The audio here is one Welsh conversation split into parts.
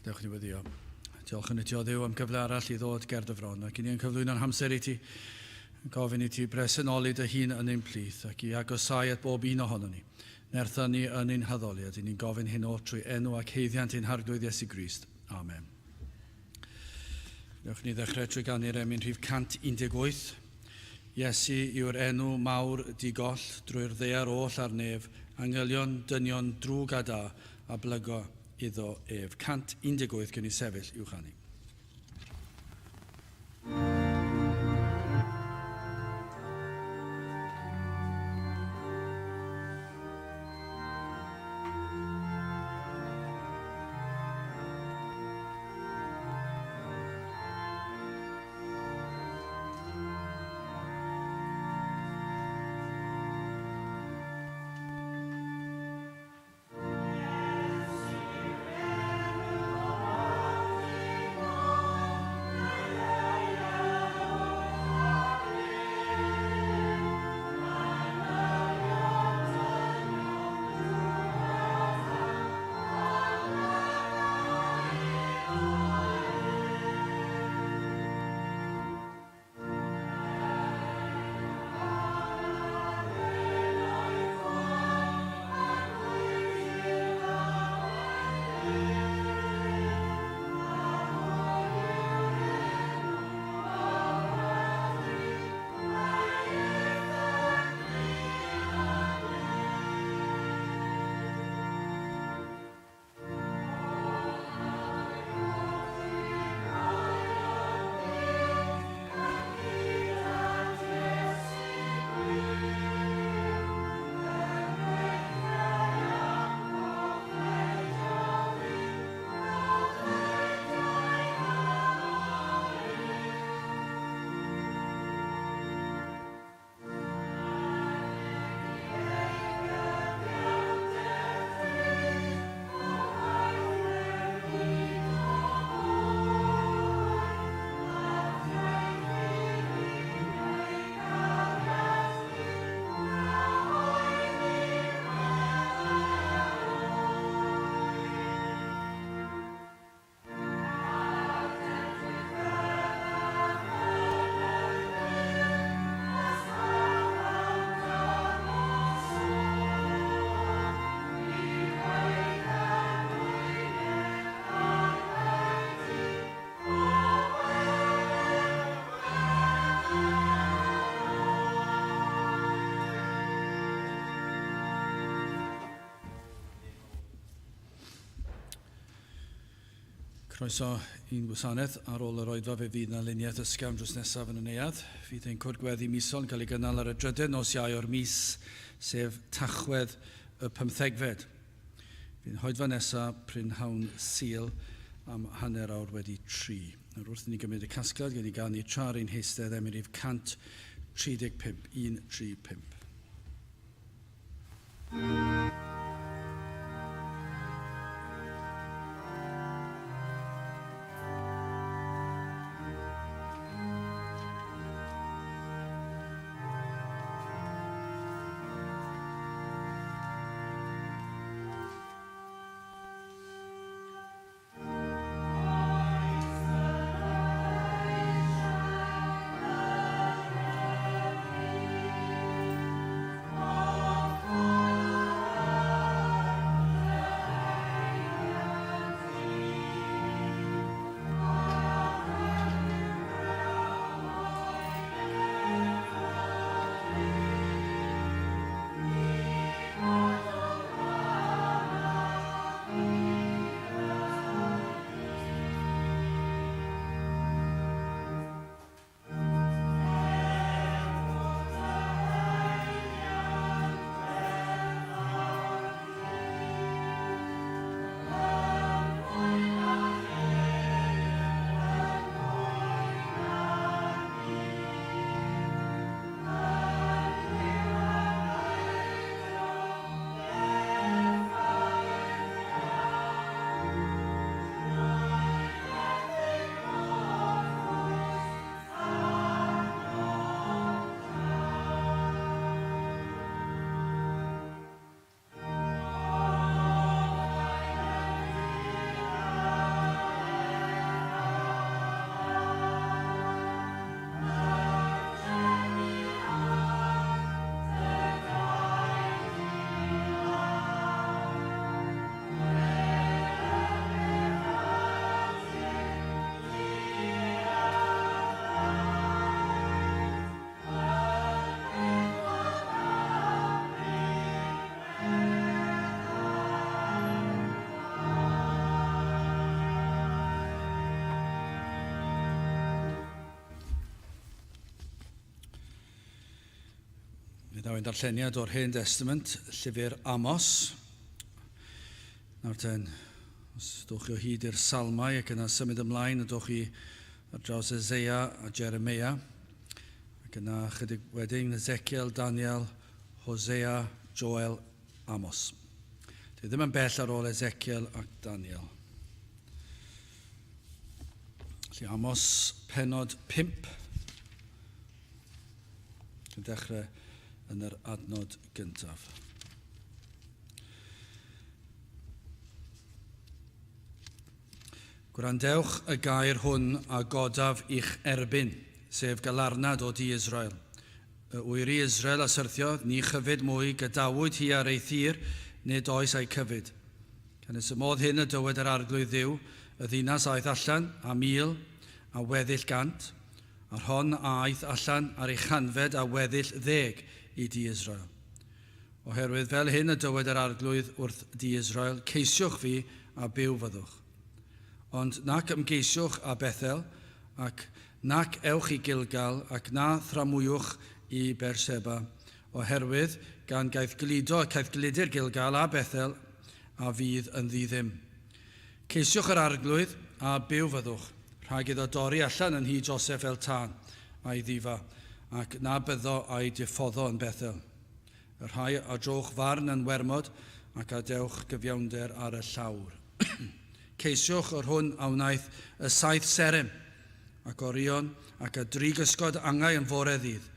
Gadewch ni weddio. Diolch yn i ti o Dduw am gyfle arall i ddod ger dy fron ac i ni yn cyflwyno'n hamser i ti, yn gofyn i ti bresenoli dy hun yn ein plith ac i agosau at bob un ohonon ni. Nertha ni yn ein haddoliad, i ni'n gofyn hyn oll trwy enw ac haeddiant ein Harglwydd Iesu Grist. Amen. Newch ni ddechrau trwy ganu'r emyn rhif 118. Iesu yw'r enw mawr di-goll drwy'r ddaear oll a'r nef, angylion, dynion, drwg a da, a blygo iddo ef. 118 gewn ni sefyll i'w chanu. Croeso i'n gwasanaeth. Ar ôl yr oedfa fe fydd yna luniaeth ysgafn drws nesaf yn y neuadd. Fydd ein cwrdd gweddi misol yn cael ei gynnal ar y drydedd nos Iau o'r mis, sef Tachwedd y pymthegfed. Fydd hoedfa nesaf prynhawn Sul am 3:30. Nawr wrth i ni gymryd y casgliad, gen i ganu tra ar ein heistedd emyn rhif 135, 135. Fe ddaw ein darlleniad o'r Hen Destament, llyfr Amos. Nawr ten, os dowch chi o hyd i'r Salmau ac yna symud ymlaen a dowch chi ar draws Eseia a Jeremia. Ac yna chydig wedyn Ezekiel, Daniel, Hosea, Joel, Amos. Dwi ddim yn bell ar ôl Ezekiel ac Daniel. Felly Amos penod 5. Yn dechrau yn yr adnod gyntaf. Gwrandewch y gair hwn a godaf i'ch erbyn, sef galarnad o du Israel. Y wyri Israel a syrthiodd, ni chyfyd mwy, gadawyd hi ar ei thir, nid oes a'i cyfyd. Canys y modd hyn y dywed yr Arglwydd Dduw, y ddinas aeth allan, a 1,000, a weddill gant, a'r hon a aeth allan ar ei chanfed a weddill ddeg i dŷ Israel. Oherwydd fel hyn y dywed yr Arglwydd wrth dŷ Israel, Ceisiwch fi, a byw fyddwch. Ond nac ymgeisiwch â Bethel, ac nac ewch i Gilgal, ac na thramwywch i Beerseba, oherwydd gan gaethgludo y caethgludir Gilgal a Bethel, a fydd yn ddi-ddim. Ceisiwch yr Arglwydd, a byw fyddwch, rhag iddo dorri allan yn nhŷ Joseph fel tân, a'i ddifa, ac na byddo a'i diffoddo yn Bethel. Y rhai a drowch farn yn wermod, ac a dewch gyfiawnder ar y llawr. Ceisiwch yr hwn a wnaeth y saith seren, ac Orion, ac a dri gysgod angau yn fore ddydd,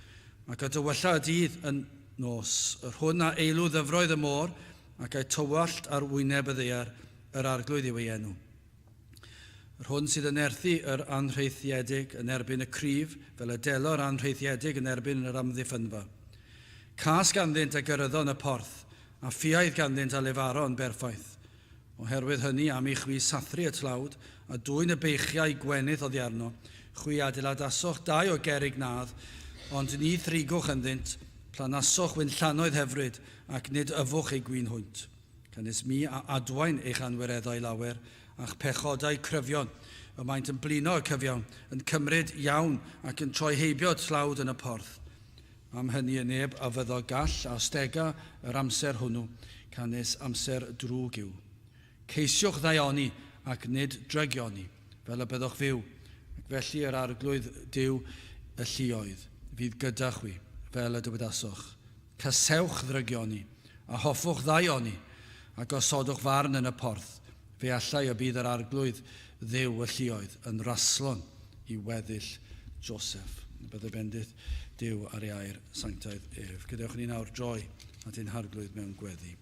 ac a dywylla y dydd yn nos, yr hwn a eilw ddyfroedd y môr, ac a'i tywallt ar wyneb y ddaear, yr Arglwydd yw ei enw. Yr hwn sydd yn nerthu yr anrheithiedig yn erbyn y cryf, fel y delo yr anrheithiedig yn erbyn yr amddiffynfa. Cas ganddynt a gyryddo yn y porth, a ffiaidd ganddynt a lefaro yn berffaith. Oherwydd hynny, am i chwi sathru y tlawd, a dwyn y beichiau gwenith oddiarno, chwi adeiladasoch dai o gerrig nadd, ond ni thrigwch ynddynt, planasoch winllannoedd hyfryd, ac nid yfwch eu gwin hwynt. Canys mi a adwaen eich anwireddau lawer, a'ch pechodau cryfion. Y maent yn blino y cyfiawn, yn cymryd iawn, ac yn troi heibio tlawd yn y porth. Am hynny y neb a fyddo gall a ostega yr amser hwnnw, canys amser drwg yw. Ceisiwch ddaioni, ac nid drygioni, fel y byddwch fyw, ac felly yr Arglwydd Duw y lluoedd fydd gyda chwi, fel y dywedasoch. Casewch ddrygioni, a hoffwch ddaioni, a gosodwch farn yn y porth, fe allai y bydd yr Arglwydd Dduw y lluoedd yn raslon i weddill Joseph. Y byddai bendith Duw ar ei air sanctaidd ef. Gadewch i ni nawr droi at ein Harglwydd mewn gweddi.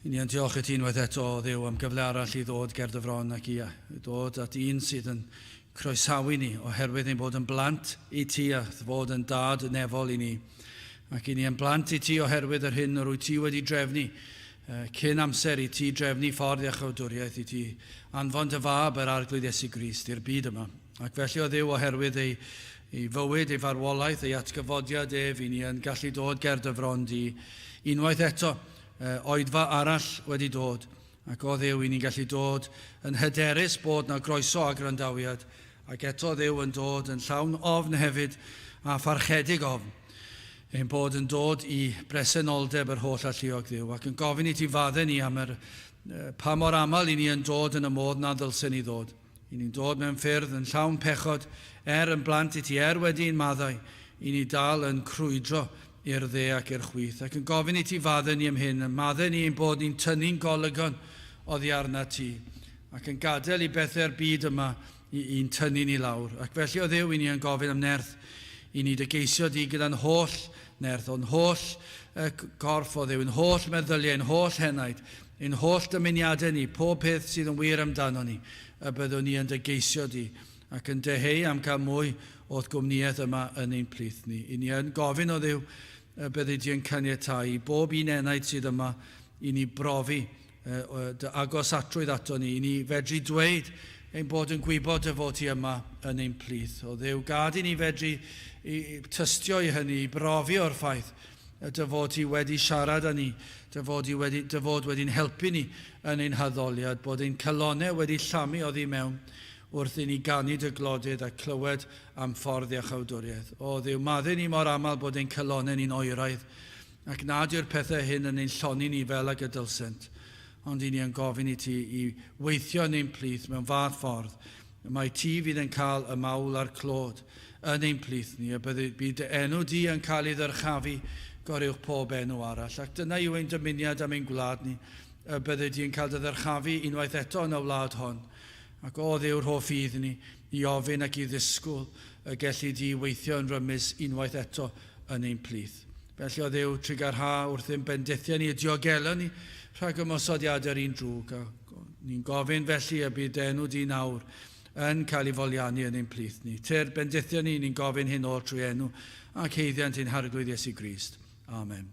I ni yn diolch i ti unwaith eto, o Dduw, am gyfle arall i ddod ger dy fron ac i ddod at un sydd yn croesawu ni oherwydd ein bod yn blant i ti a fod yn dad nefol i ni. Ac i ni yn blant i ti oherwydd yr hyn yr wyt ti wedi drefnu cyn amser i ti drefnu ffordd iachawdwriaeth i ti anfon dy fab yr Arglwydd Iesu Grist i'r byd yma. Ac felly o Dduw oherwydd ei, ei fywyd, ei farwolaeth, ei atgyfodiad ef, i ni yn gallu dod ger dy fron di unwaith eto, oedfa arall wedi dod, ac o Dduw, i ni'n gallu dod yn hyderus bod na groeso a gwrandawiad, ac eto Dduw yn dod yn llawn ofn hefyd, a pharchedig ofn, ein bod yn dod i bresenoldeb yr holl alluog Dduw, ac yn gofyn i ti fadde ni am yr, pa mor aml i ni yn dod yn y modd na ddylsen ni ddod. I ni'n dod mewn ffyrdd yn llawn pechod, er yn blant i ti, er wedi'n maddau, i ni dal yn crwydro i'r dde ac i'r chwith, ac yn gofyn i ti faddau ni am hyn, yn maddau ni ein bod ni'n tynnu'n golygon oddi arnat ti, ac yn gadael i bethau'r byd yma i i'n tynnu ni lawr. Ac felly, o Dduw, i ni yn gofyn am nerth i ni dy geisio di gyda'n holl nerth, o'n holl gorff, o Dduw, ein holl meddyliau, ein holl henaid, Ein holl dymuniadau ni, pob peth sydd yn wir amdano ni, y byddwn ni yn dy geisio di, ac yn dyheu am cael mwy o'th gwmnïaeth yma yn ein plith ni. I ni yn gofyn o Dduw y byddi di yn caniatáu i bob un enaid sydd yma i ni brofi dy agosatrwydd ato ni, i ni fedru dweud ein bod yn gwybod dy fod ti yma yn ein plith. O Dduw, gad i ni fedru i tystio i hynny, i brofi o'r ffaith dy fod ti wedi siarad â ni, dy fod, i wedi, dy fod wedi'n helpu ni yn ein haddoliad, bod ein calonnau wedi llamu oddi mewn wrth i ni ganu dy glodydd a clywed am ffordd iachawdwriaeth. O Dduw, maddau ni mor aml bod ein calonnau ni'n oeraidd, ac nad yw'r pethau hyn yn ein llonni ni fel ag y dylsent. Ond i ni yn gofyn i ti i weithio yn ein plith mewn fath ffordd, mai ti fydd yn cael y mawl a'r clod yn ein plith ni, a bydd dy enw di yn cael ei ddyrchafu goruwch pob enw arall. Ac dyna yw ein dymuniad am ein gwlad ni, y byddi di yn cael dy ddyrchafu unwaith eto yn y wlad hon. Ac o Dduw'r hoff ffydd ni, i ofyn ac i ddisgwyl y gelli di weithio yn rymus unwaith eto yn ein plith. Felly o Dduw, trugarha wrthym bendithiau ni, y diogela ni rhag ymosodiadau'r un drwg. A ni'n gofyn felly y bydd dy enw di nawr yn cael ei foliannu yn ein plith ni. Tyr, bendithio ni, ni'n gofyn hyn oll trwy enw ac haeddiant ein Harglwydd Iesu Grist. Amen.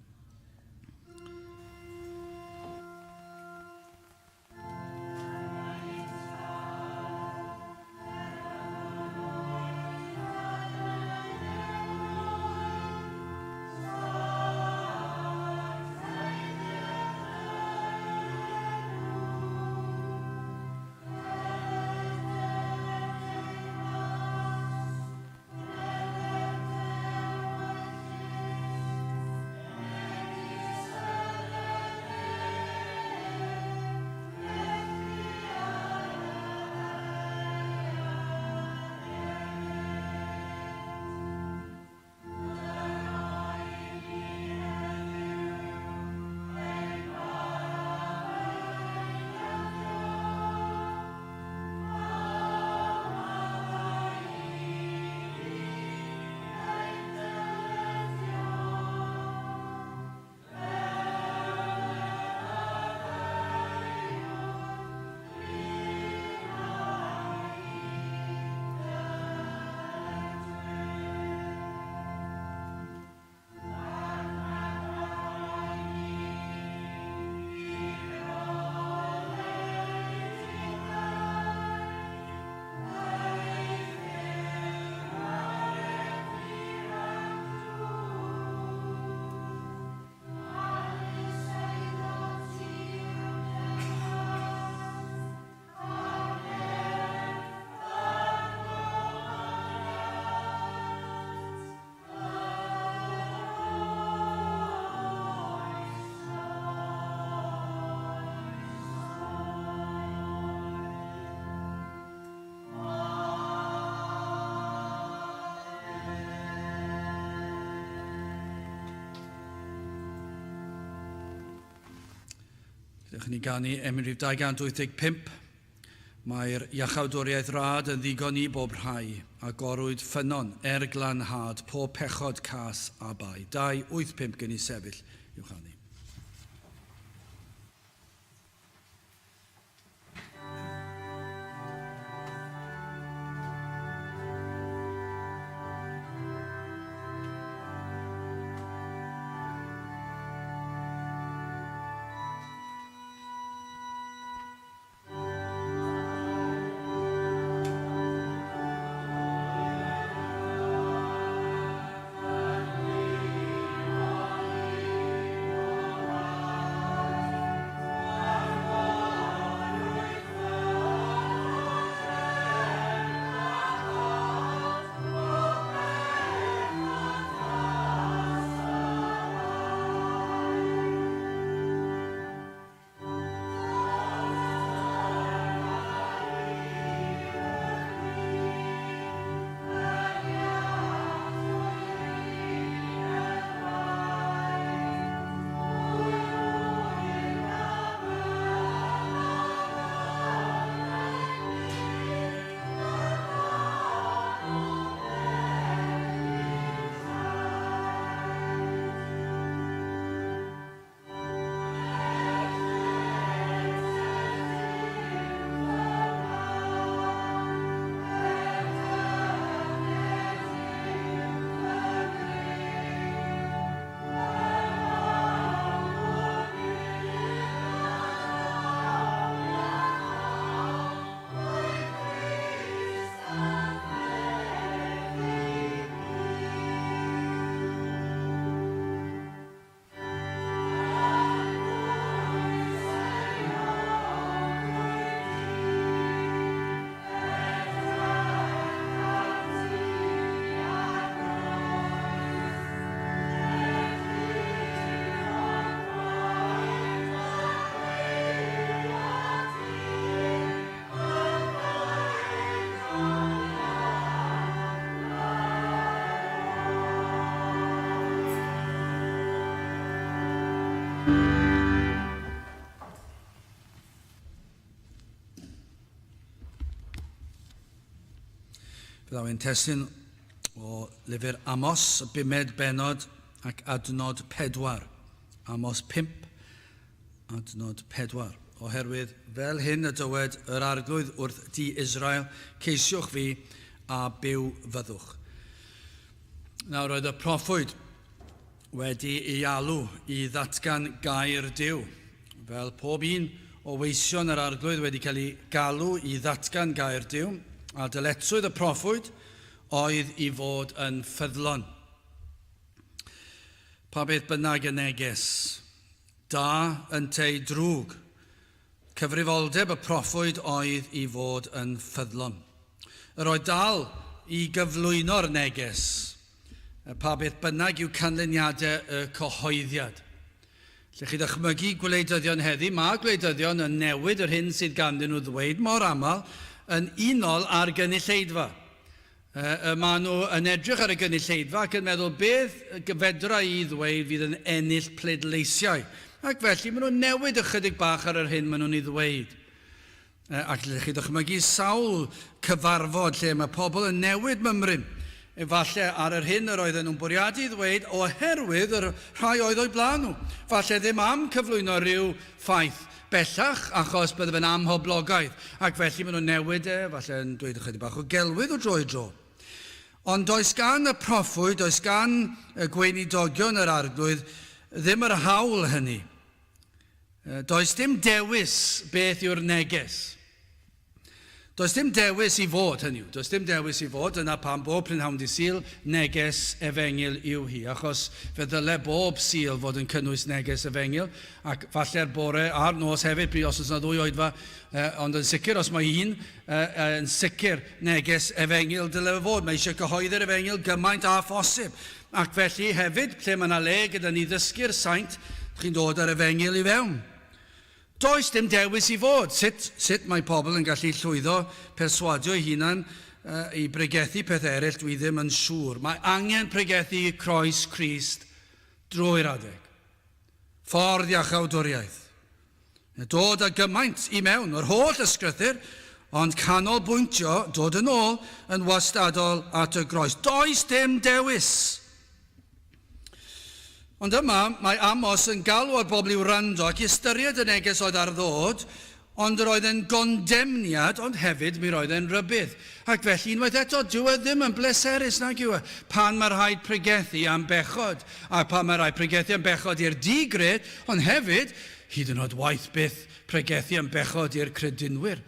Dewch i ni ganu emyn rhif 285. Mae'r iachawdwriaeth rad yn ddigon i bob rhai, a gorwyd ffynnon er glanhad pob pechod cas a bai. 285 gen i sefyll i'w chanu. Fe ddaw ein testun o lyfr Amos, y bumed bennod ac adnod 4. Amos 5, adnod 4. Oherwydd fel hyn y dywed yr Arglwydd wrth di Israel, ceisiwch fi a byw fyddwch. Nawr roedd y proffwyd wedi ei alw i ddatgan gair Duw. Fel pob un o weision yr Arglwydd wedi cael ei galw i ddatgan gair Duw, a dyletswydd y proffwyd oedd i fod yn ffyddlon. Pa beth bynnag y neges, da ynteu drwg, cyfrifoldeb y proffwyd oedd i fod yn ffyddlon. Yr oedd dal i gyflwyno'r neges, pa beth bynnag yw canlyniadau y cyhoeddiad. Lle chi ddychmygu gwleidyddion heddi, mae gwleidyddion yn newid yr hyn sydd ganddyn nhw ddweud mor aml yn unol â'r gynulleidfa. Y maen nhw yn edrych ar y gynulleidfa ac yn meddwl beth fedra i ddweud fydd yn ennill pleidleisiau. Ac felly maen nhw'n newid ychydig bach ar yr hyn maen nhw'n ei ddweud. Ac lle chi ddychmygu sawl cyfarfod lle mae pobl yn newid mymryn, efallai ar yr hyn yr oedden nhw'n bwriadu ddweud oherwydd yr rhai oedd o'u blaen nhw. Falle ddim am cyflwyno rhyw ffaith bellach achos bydde fe'n amhoblogaidd, ac felly maen nhw'n newid e, falle yn dweud ychydig bach o gelwydd o dro i dro. Ond does gan y proffwyd, does gan y gweinidogion yr Arglwydd ddim yr hawl hynny. Does dim dewis beth yw'r neges. Does dim dewis i fod, hynny yw, does dim dewis i fod, dyna pam bob prynhawn di Sul, neges efengyl yw hi, achos fe ddyle bob Sul fod yn cynnwys neges efengyl, ac falle'r bore a'r nos hefyd, pryd os oes yna ddwy oedfa, eh, ond yn sicr os mae un, eh, yn sicr neges efengyl dyle fod. Mae eisiau cyhoeddi'r efengyl gymaint â phosib. Ac felly hefyd, lle mae yna le gyda ni ddysgu'r saint, chi'n dod â'r efengyl i fewn. Does dim dewis i fod. Sut, sut mae pobl yn gallu llwyddo perswadio eu hunan uh, i bregethu pethau eraill, dwi ddim yn siŵr. Mae angen pregethu croes Crist drwy'r adeg. Ffordd iachawdwriaeth. Dod â gymaint i mewn, yr holl ysgrythur, ond canolbwyntio, dod yn ôl, yn wastadol at y groes. Does dim dewis! Ond yma, mae Amos yn galw ar bobl i wrando ac i ystyried y neges oedd ar ddod, ond yr oedd e'n gondemniad, ond hefyd mi roedd e'n rybudd. Ac felly, unwaith eto, dyw e ddim yn bleserus, nag yw e, pan mae rhaid pregethu am bechod, a pan mae rhaid pregethu am bechod i'r di-gred, ond hefyd, hyd yn oed waeth byth, pregethu am bechod i'r credinwyr.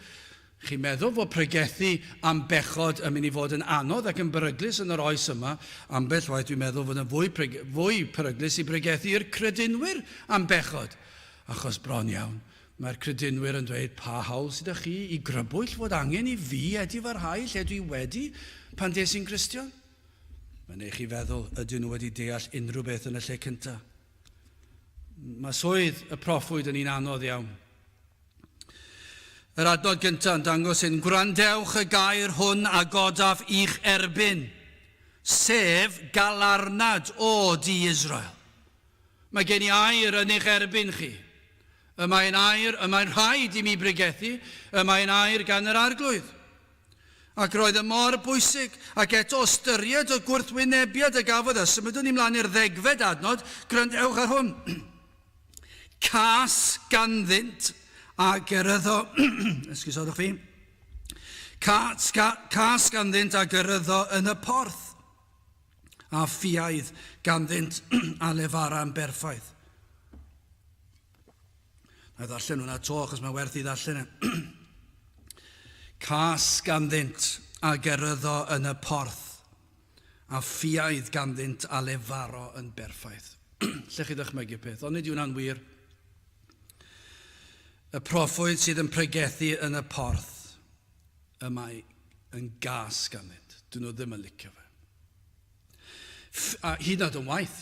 Chi'n meddwl fod pregethu am bechod yn mynd i fod yn anodd ac yn beryglus yn yr oes yma? Ambell waith dwi'n meddwl fod yn fwy, fwy peryglus i bregethu i'r credinwyr am bechod, achos bron iawn, mae'r credinwyr yn dweud, pa hawl sydd â chi i grybwyll fod angen i fi edifarhau lle dwi wedi pan des i'n Gristion? Mae'n eich i feddwl, ydyn nhw wedi deall unrhyw beth yn y lle cyntaf? Mae swydd y proffwyd yn un anodd iawn. Yr adnod gyntaf yn dangos hyn, gwrandewch y gair hwn a godaf i'ch erbyn, sef galarnad o di Israel. Mae gen i air yn eich erbyn chi. Y mae'n air y mae'n rhaid i mi bregethu, y mae'n air gan yr Arglwydd. Ac roedd y mor bwysig, ac eto ystyried y gwrthwynebiad a gafodd e. Symudwn ni mlaen i'r ddegfed adnod, gwrandewch ar hwn. Cas ganddynt a geryddo, esgusodwch fi, cas, cas ganddynt a geryddo yn y porth, a ffiaidd ganddynt a lefara yn berffaith. Na i ddarllen hwnna to, achos mae werth i ddarllen e. Cas ganddynt a geryddo yn y porth, a ffiaidd ganddynt a lefaro yn berffaith. Lle chi ddychmygu peth, ond nid yw hwnna'n wir. Y proffwyd sydd yn pregethu yn y porth, y mae yn gas ganddynt. Dyn nhw ddim yn licio fe. A hyd yn oed yn waith,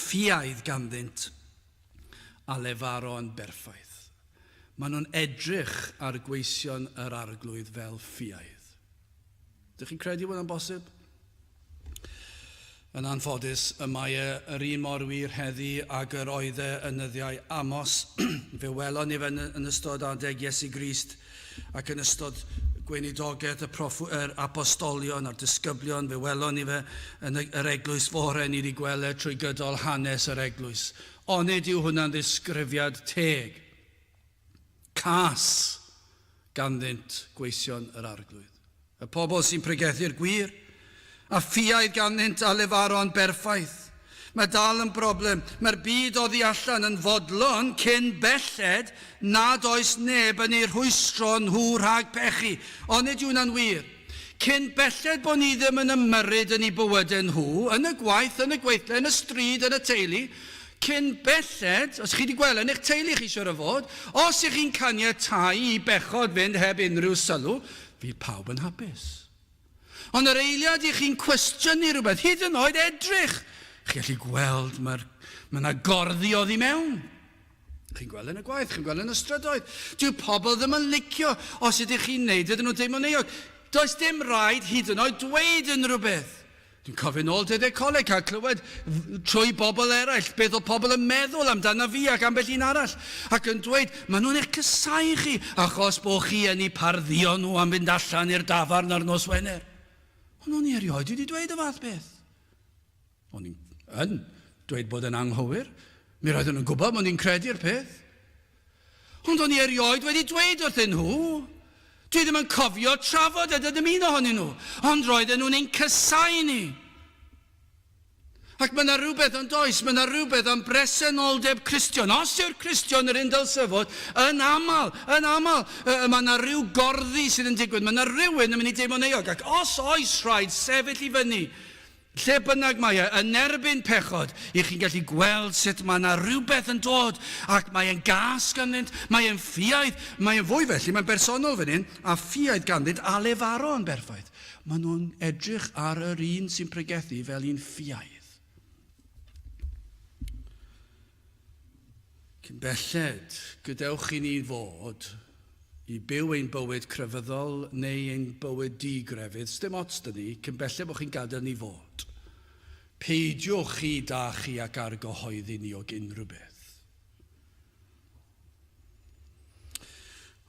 ffiaidd ganddynt a lefaro yn berffaith. Maen nhw'n edrych ar gweision yr Arglwydd fel ffiaidd. Dych chi'n credu bod hwnna'n bosib? Yn anffodus, y mae e yr un mor wir heddi ag yr oedd e yn nyddiau Amos. Fe welon ni fe yn ystod adeg Iesu Grist ac yn ystod gweinidogaeth y proffw, yr apostolion a'r disgyblion, fe welon ni fe yn yr eglwys fore, ni wedi gweld e trwy gydol hanes yr eglwys. Onid yw hwnna'n ddisgrifiad teg? Cas ganddynt gweision yr Arglwydd. Y pobl sy'n pregethu'r gwir, a ffiaidd ganddynt a lefaron berffaith. Mae dal yn broblem. Mae'r byd oddi allan yn fodlon cyn belled nad oes neb yn eu rhwystro nhw rhag pechu. Onid yw hwnna'n wir? Cyn belled bod ni ddim yn ymyrryd yn eu bywydau nhw, yn y gwaith, yn y gweithle, yn y stryd, yn y teulu, cyn belled, os chi wedi gweld yn eich teulu chi siwr o fod, os ych chi'n caniatáu i bechod fynd heb unrhyw sylw, fydd pawb yn hapus. Ond yr eiliad i chi'n cwestiynu rhywbeth, hyd yn oed edrych, chi allu gweld mae'r, mae yna gorddi oddi mewn. Chi'n gweld yn y gwaith, chi'n gweld yn y strydoedd. Dyw pobl ddim yn licio os ydych chi'n neud iddyn nhw deimlo'n euog. Does dim rhaid hyd yn oed dweud unrhyw beth. Dwi'n cofio nôl dyddiau coleg cael clywed trwy bobl eraill beth oedd pobl yn meddwl amdano fi ac ambell un arall ac yn dweud, maen nhw'n eich casau chi achos bod chi yn eu pardduo nhw am fynd allan i'r dafarn ar nos Wener. Ond o'n i erioed wedi dweud y fath beth. O'n i'n yn dweud bod yn anghywir. Mi roeddwn nhw'n gwybod mod i'n credu'r peth. Ond o'n i erioed wedi dweud wrthyn nhw. Dwi ddim yn cofio trafod e 'da dim un ohonyn nhw. Ond roedden nhw'n ein casau ni. Ac mae yna rhywbeth yn does, mae yna rhywbeth am bresenoldeb Cristion. Os yw'r Cristion yr un dylse fod, yn aml, yn aml, mae yna rhyw gorddi sydd yn digwydd, mae yna rhywun yn mynd i deimlo'n euog. Ac os oes rhaid sefyll i fyny Lle bynnag mae e, yn erbyn pechod, i chi'n gallu gweld sut mae yna rhywbeth yn dod, ac mae e'n gas ganddynt, mae e'n ffiaidd, mae e'n fwy felly, mae'n bersonol fan hyn, a ffiaidd ganddynt, a lefaro yn berffaith. Maen nhw'n edrych ar yr un sy'n pregethu fel un ffiaidd. Cyn belled, gadewch i ni fod i byw ein bywyd crefyddol neu ein bywyd di-grefydd, sdim ots 'da ni, cyn belled bod chi'n gadael ni fod. Peidiwch chi da chi ac argyhoeddi ni og unrhyw beth.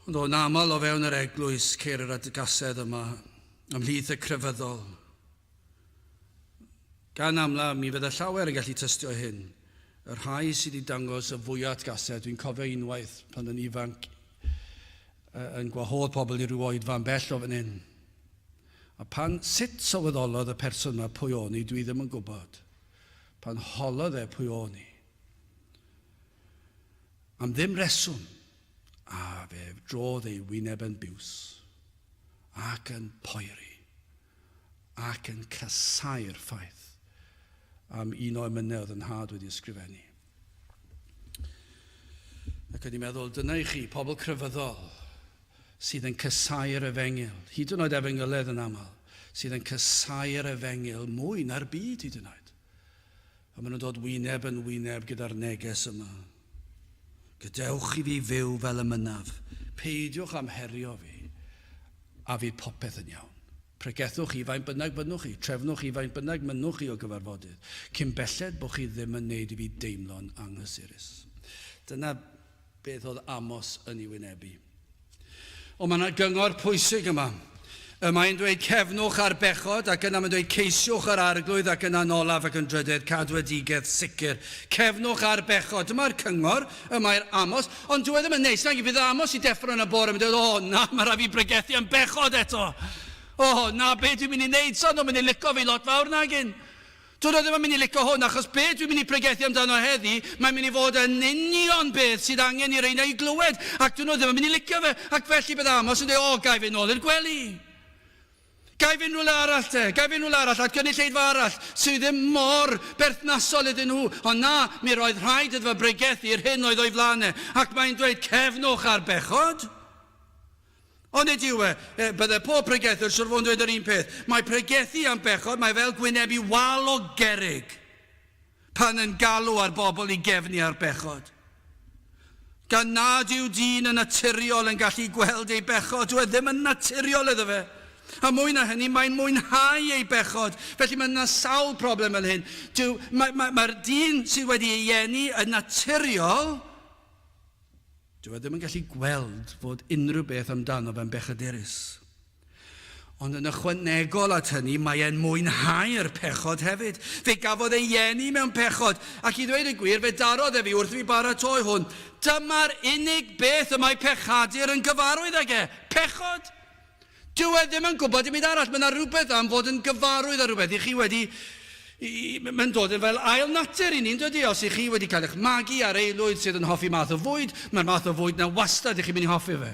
Ond o'n aml o fewn yr eglwys ceir yr atgasedd yma ymhlith y crefyddol. Gan amla, mi fydda llawer yn gallu tystio hyn. Y rhai sydd wedi dangos y fwyaf atgasedd, dwi'n cofio unwaith pan yn ifanc yn gwahodd pobl i ryw oedfa'n bell o fan hyn. A pan, sut sylweddolodd y person yma pwy o'n i, dwi ddim yn gwybod. Pan holodd e pwy o'n i. Am ddim reswm, a fe drodd ei wyneb yn biws ac yn poeri. ac yn casáu'r ffaith am un o emynau oedd yn nhad wedi ysgrifennu. Ac o'n i'n meddwl, dyna i chi, pobl crefyddol sydd yn casáu'r efengyl, hyd yn oed efengyledd yn aml, sydd yn casáu'r efengyl mwy na'r byd hyd yn oed. A maen nhw'n dod wyneb yn wyneb gyda'r neges yma. Gadewch i fi fyw fel y mynnaf. Peidiwch am herio fi, a fydd popeth yn iawn. Pregethwch i faint bynnag fynnwch chi, trefnwch i faint bynnag mynnwch chi o gyfarfodydd, cyn belled bod chi ddim yn neud i fi deimlo'n anghysurus. Dyna beth oedd Amos yn ei wynebu. Ond mae yna gyngor pwysig yma. Y mae'n dweud cefnwch ar bechod ac yna mae'n dweud ceisiwch yr arglwydd ac yna'n olaf ac yn drydedd cadwedigaeth sicr. Cefnwch ar bechod. Dyma'r cyngor y mae'r Amos. Ond dyw e ddim yn neis. Nag bydd Amos i deffro yn y bore mae'n dweud, o na, mae rhaid fi bregethu am bechod eto. O na, be dwi'n mynd i wneud? So nhw'n mynd i lico fi lot fawr nagin. Dwi ddim yn mynd i licio hwn, achos be dwi'n mynd i pregethu amdano heddi, mae'n mynd i fod yn union beth sydd angen i reina i glywed, ac dyn nhw ddim yn mynd i licio fe, ac felly bydd Amos yn dweud, o, ga i fynd nôl i'r gwely. Ga i fynd rhywle arall te, ga i fynd rhywle arall, at gynulleidfa arall, sydd ddim mor berthnasol iddyn nhw. Ond na, mi roedd rhaid iddo fe bregethu yr hyn oedd o'i flaen e, ac mae'n dweud, cefnwch ar bechod. Ond nid yw e. e bydde pob pregethwr siwr fod yn dweud yr un peth. Mae pregethu am bechod, mae fel gwynebu wal o gerrig pan yn galw ar bobl i gefnu ar bechod. Gan nad yw dyn yn naturiol yn gallu gweld ei bechod, dyw e ddim yn naturiol iddo fe. A mwy na hynny, mae'n mwynhau ei bechod. Felly mae yna sawl problem fel hyn. Dyw, mae'r mae, mae dyn sydd wedi ei eni yn naturiol, Dyw e ddim yn gallu gweld fod unrhyw beth amdano fe'n bechadurus. Ond yn ychwanegol at hynny, mae e'n mwynhau'r pechod hefyd. Fe gafodd ei eni mewn pechod, ac i ddweud y gwir, fe darodd e fi wrth i fi baratoi hwn. Dyma'r unig beth y mae pechadur yn gyfarwydd ag e, pechod! Dyw e ddim yn gwybod dim byd arall. Mae yna rhywbeth am fod yn gyfarwydd â rhywbeth. I chi wedi... Mae'n dod yn fel ail natur i ni, yn dydy? Os i chi wedi cael eich magu ar aelwyd sydd yn hoffi math o fwyd, mae'r math o fwyd 'na wastad i chi'n mynd i hoffi fe.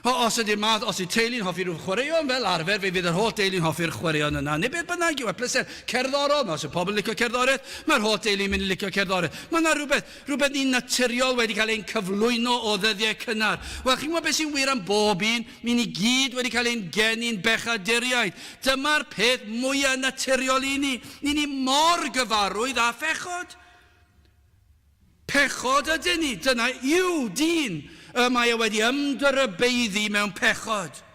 O, os ydy'r math, os yw teulu'n hoffi rhyw chwaraeon, fel arfer, fe fydd yr holl deulu'n hoffi'r chwaraeon yna, neu beth bynnag yw e, pleser cerddorol, os yw pobl yn licio cerddoriaeth, mae'r holl deulu'n mynd i licio cerddoriaeth. Mae yna rhywbeth, rhywbeth ni'n naturiol wedi cael ein cyflwyno o ddyddiau cynnar. Wel, chi'n gwybod beth sy'n wir am bob un? Mi ni gyd wedi cael ein geni'n bechaduriaid. Dyma'r peth mwyaf naturiol i ni. Ni ni mor gyfarwydd â phechod. Pechod ydyn ni, dyna yw dyn. Y mae e wedi ymdyrybeiddu mewn pechod.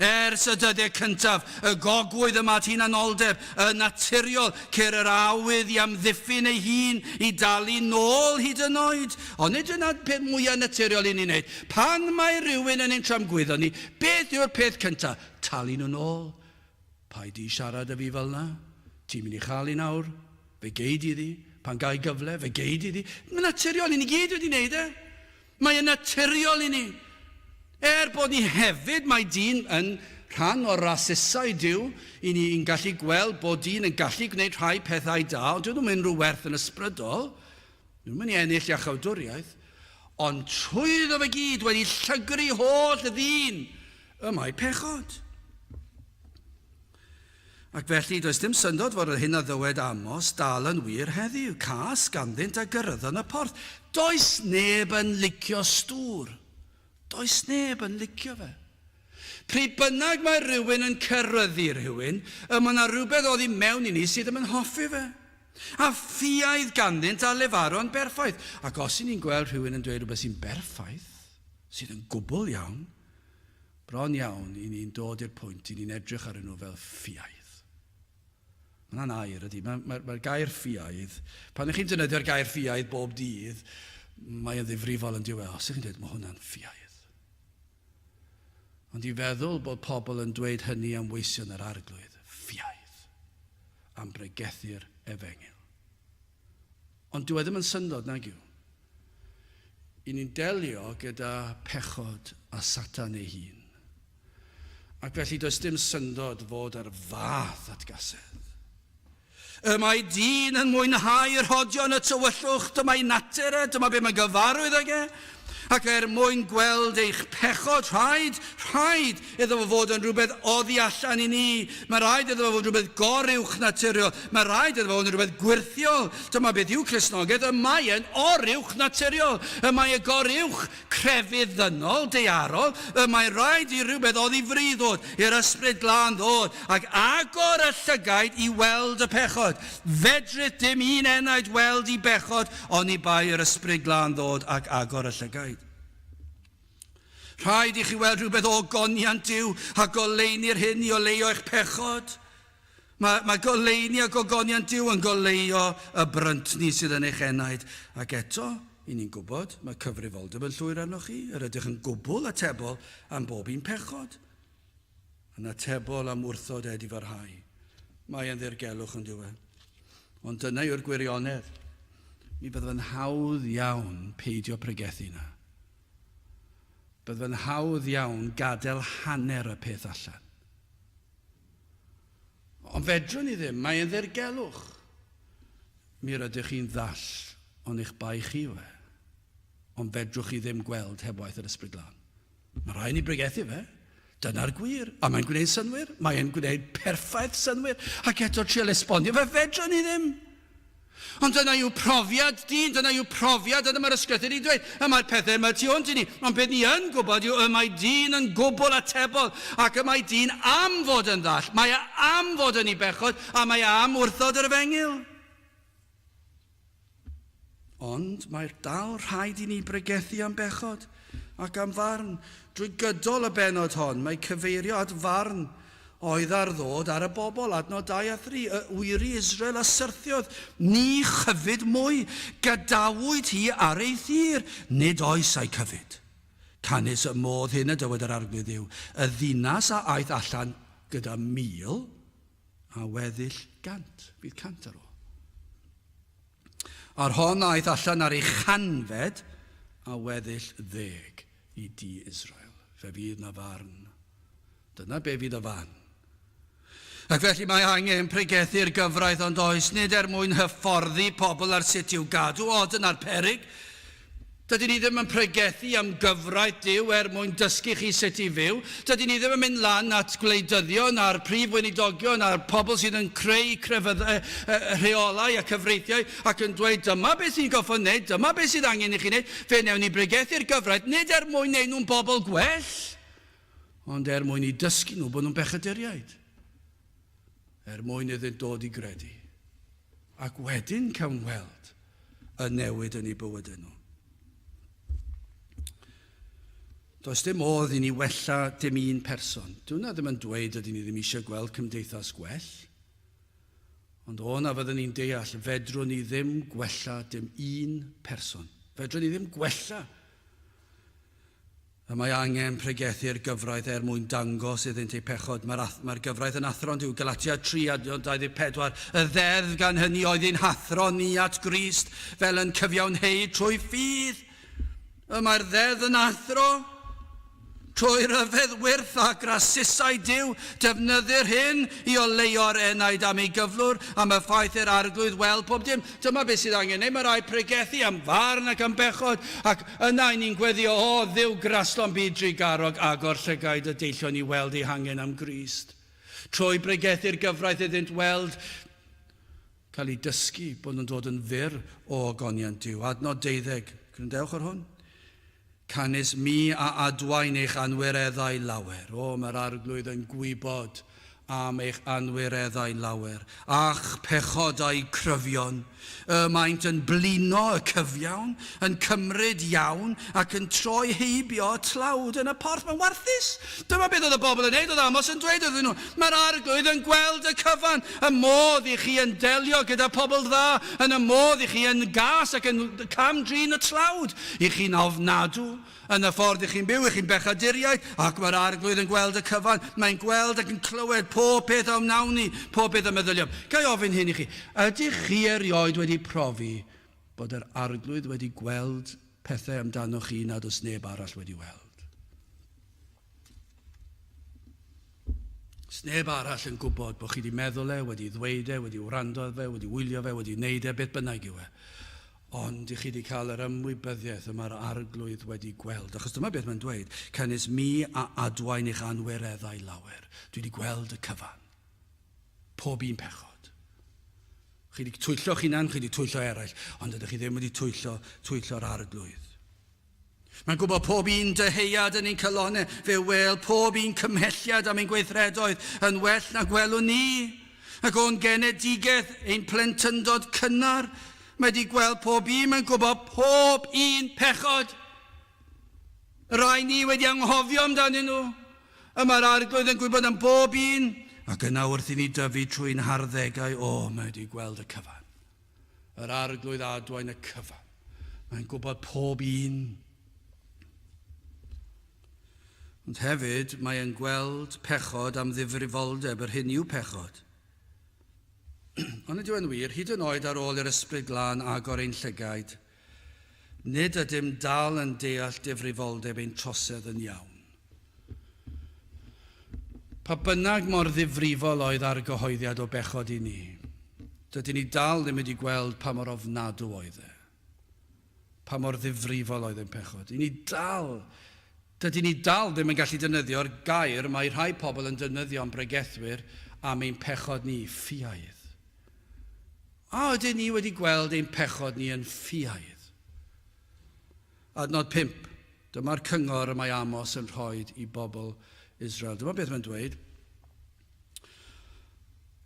Ers y dyddiau cyntaf, y gogwydd yma at hunanoldeb, y naturiol, ceir yr awydd i amddiffyn ei hun, i dalu nôl hyd yn oed. Ond nid dyna'r peth mwyaf naturiol i ni wneud. Pan mae rhywun yn ein tramgwyddo ni, beth yw'r peth cyntaf? Talu nhw nôl. Paid di siarad â fi fel 'na. Ti'n mynd i chael hi nawr. Fe gei di ddi. Pan ga i gyfle, fe gei di ddi. Mae'n naturiol, i ni gyd wedi wneud e. Mae yn naturiol i ni. Er bod ni hefyd, mae dyn yn rhan o'r rasisau Duw, i ni'n gallu gweld bod dyn yn gallu gwneud rhai pethau da, ond dyn nhw'n unrhyw werth yn ysbrydol. Nhw'n mynd i ennill iachawdwriaeth, ond trwyddo fe gyd wedi llygru holl ddyn y mae pechod. Ac felly, does dim syndod fod yr hyn a ddywed Amos dal yn wir heddiw, cas ganddynt a gyrraeddon y porth. Does neb yn licio stŵr. Does neb yn licio fe. Pryd bynnag mae rhywun yn ceryddu rhywun, y mae yna rhywbeth oddi mewn i ni sydd ddim yn hoffi fe. A ffiaidd ganddynt a lefaro'n berffaith. Ac os y'n ni'n gweld rhywun yn dweud rhywbeth sy'n berffaith, sydd yn gwbl iawn, bron iawn i ni'n dod i'r pwynt i ni'n edrych arnyn nhw fel ffiaidd. Mae hwnna'n air, ydy. Mae'r mae, mae gair ffiaidd, pan ych chi'n defnyddio'r gair ffiaidd bob dydd, mae yn ddifrifol yn diwedd. Os ych chi'n dweud, mae hwnna'n ffiaidd. Ond i feddwl bod pobl yn dweud hynny am weision yr arglwydd, ffiaidd, am bregethu'r efengyl. Ond dyw e ddim yn syndod, nag yw? I ni'n delio gyda pechod a Satan ei hun. Ac felly does dim syndod fod ar fath atgasedd. Y mae dyn yn mwynhau rhodion y tywyllwch, dyma'i natur e, dyma be mae'n gyfarwydd ag e. Ac er mwyn gweld eich pechod, rhaid, rhaid iddo fo fod yn rhywbeth oddi allan i ni. Mae rhaid iddo fo fod yn rhywbeth goruwchnaturiol. Mae rhaid iddo fo fod yn rhywbeth gwyrthiol. Dyma beth yw Cristnogaeth, y mae e'n oruwchnaturiol. Y mae y goruwch crefydd ddynol, daearol, y mae rhaid i rywbeth oddi fri ddod, i'r Ysbryd Glân ddod, ac agor y llygaid i weld y pechod. Fedrith dim un enaid weld i bechod oni bai yr Ysbryd Glân ddod ac agor y llygaid. Rhaid i chi weld rhywbeth o ogoniant Duw a goleuni'r hyn i oleuo eich pechod. Mae, mae goleuni a gogoniant Duw yn goleuo y bryntni sydd yn eich enaid. Ac eto, i ni'n gwybod, mae cyfrifoldeb yn llwyr arnoch chi. Yr ydych yn gwbl atebol am bob un pechod. Yn atebol am wrthod edifarhau. Mae yn ddirgelwch yn dyw e. Ond dyna yw'r gwirionedd. Mi bydd yn hawdd iawn peidio pregethu na. Bydd yn hawdd iawn gadael hanner y peth allan. Ond fedrwn ni ddim, mae e'n ddirgelwch. Mi rydych chi'n ddall, ond eich bai chi yw e. Ond fedrwch chi ddim gweld heb waith yr Ysbryd Glân. Mae rhaid ni bregethu fe. Dyna'r gwir. A mae'n gwneud synnwyr. Mae'n gwneud perffaith synnwyr. Ac eto trial esbonio fe, fedrwn ni ddim. Ond dyna yw profiad dyn, dyna yw profiad, a dyma'r ysgrythur yn dweud, y mae'r pethau yma tu hwnt i ni. Ond beth ni yn gwybod yw y mae dyn yn gwbl atebol, ac y mae dyn am fod yn ddall, mae e am fod yn ei bechod, a mae e am wrthod yr efengyl. Ond mae'r dal rhaid i ni bregethu am bechod ac am farn. Drwy gydol y bennod hon, mae cyfeirio at farn oedd ar ddod ar y bobl, adnod 2 a 3, y wyri Israel a syrthiodd, ni chyfyd mwy, gadawyd hi ar ei thir, nid oes a'i cyfyd. Canys y modd hyn y dywed yr Arglwydd Dduw, y ddinas a aeth allan gyda 1,000, a weddill 100, fydd 100 ar ôl. A'r hon a aeth allan ar ei chanfed, a weddill ddeg i dŷ Israel. Fe fydd na farn. Dyna be fydd y farn. Ac felly mae angen pregethu'r gyfraith ond oes, nid er mwyn hyfforddi pobl ar sut i'w gadw, o dyna'r peryg. Dydyn ni ddim yn pregethu am gyfraith Duw er mwyn dysgu chi sut i fyw. Dydyn ni ddim yn mynd lan at gwleidyddion a'r prif weinidogion a'r pobl sydd yn creu crefydd, rheolau a cyfreithiau ac yn dweud dyma beth sy'n gorfod wneud, dyma beth sydd angen i chi wneud. Fe wnewn ni bregethu'r gyfraith, nid er mwyn wneud nhw'n bobl gwell, ond er mwyn i dysgu nhw bod nhw'n bechaduriaid, er mwyn iddynt dod i gredu. Ac wedyn cawn weld y newid yn eu bywydau nhw. Does dim modd i ni wella dim un person. Dyw hwnna ddim yn dweud ydyn ni ddim eisiau gweld cymdeithas gwell. Ond o na fyddwn ni'n deall, fedrwn ni ddim gwella dim un person. Fedrwn ni ddim gwella. Y mae angen pregethu'r gyfraith er mwyn dangos iddynt eu pechod. Mae'r, mae'r gyfraith yn athro on'd yw? Galatia 3 adnod 24. Y ddeddf gan hynny oedd ein hathro ni at Grist, fel yn cyfiawnheu trwy ffydd. Y mae'r ddeddf yn athro. Trwy ryfedd wyrth a grasusau Duw, defnyddir hyn i oleuo'r enaid am ei gyflwr, am y ffaith i'r Arglwydd weld pob dim. Dyma beth sydd angen neu mae rhaid pregethu am farn ac am bechod, ac yna i ni'n gweddio, O Dduw graslon byd drugarog, agor llygaid y deillion i weld eu hangen am Grist. Trwy bregethu'r gyfraith iddynt weld cael eu dysgu bod nhw'n dod yn fyr o ogoniant Duw. Adnod deuddeg. Gwrandewch ar hwn. Canys mi a adwaen eich anwireddau lawer. O, mae'r Arglwydd yn gwybod am eich anwireddau lawer, a'ch pechodau cryfion. Y maent yn blino y cyfiawn, yn cymryd iawn, ac yn troi heibio y tlawd yn y porth. Mae'n warthus! Dyma beth oedd y bobl yn neud, oedd Amos yn dweud iddyn nhw. Mae'r Arglwydd yn gweld y cyfan, y modd i chi yn delio gyda pobl dda, yn y modd i chi yn gas ac yn cam-drin y tlawd, i chi'n ofnadw yn y ffordd i chi'n byw, i chi'n bechaduriaid, ac mae'r Arglwydd yn gweld y cyfan. Mae'n gweld ac yn clywed pob peth a wnawn ni, pob peth a meddyliom. Ga i ofyn hyn i chi, ydych chi erioed wedi profi bod yr Arglwydd wedi gweld pethau amdanoch chi nad oes neb arall wedi weld? Sneb arall yn gwybod bod chi wedi meddwl e, wedi ddweud e, wedi wrando ar fe, wedi wylio fe, wedi wneud e, beth bynnag yw e. Ond i chi wedi cael yr ymwybyddiaeth y mae'r Arglwydd wedi gweld. Achos dyma beth mae'n dweud, canys mi a adwaen eich anwireddau lawer. Dwi wedi gweld y cyfan. Pob un pechod. Chi wedi twyllo'ch hunan, chi wedi twyllo eraill, ond ydych chi ddim wedi twyllo, twyllo'r Arglwydd. Mae'n gwybod pob un dyheuad yn ein calonnau. Fe wêl pob un cymhelliad am ein gweithredoedd yn well na gwelwn ni. Ac o'n genedigaeth, ein plentyndod cynnar, mae wedi gweld pob un, mae'n gwybod pob un pechod. Y rhai ni wedi anghofio amdanyn nhw. Y mae'r Arglwydd yn gwybod am bob un. Ac yna wrth i ni dyfu trwy'n harddegau, o, mae wedi gweld y cyfan. Yr Arglwydd adwaen y cyfan. Mae'n gwybod pob un. Ond hefyd, mae e'n gweld pechod am ddifrifoldeb yr hyn yw pechod. Ond ydyw e'n wir, hyd yn oed ar ôl i'r Ysbryd Glân agor ein llygaid, nid ydym dal yn deall difrifoldeb ein trosedd yn iawn. Pa bynnag mor ddifrifol oedd argyhoeddiad o bechod i ni, dydyn ni dal ddim wedi gweld pa mor ofnadw oedd e. Pa mor ddifrifol oedd ein pechod. I ni dal, dydyn ni dal ddim yn gallu defnyddio'r gair mae rhai pobl yn defnyddio am bregethwyr am ein pechod ni, ffiaidd. A ydyn ni wedi gweld ein pechod ni yn ffiaidd? Adnod 5. Dyma'r cyngor y mae Amos yn rhoi i bobl Israel. Dyma beth mae'n dweud.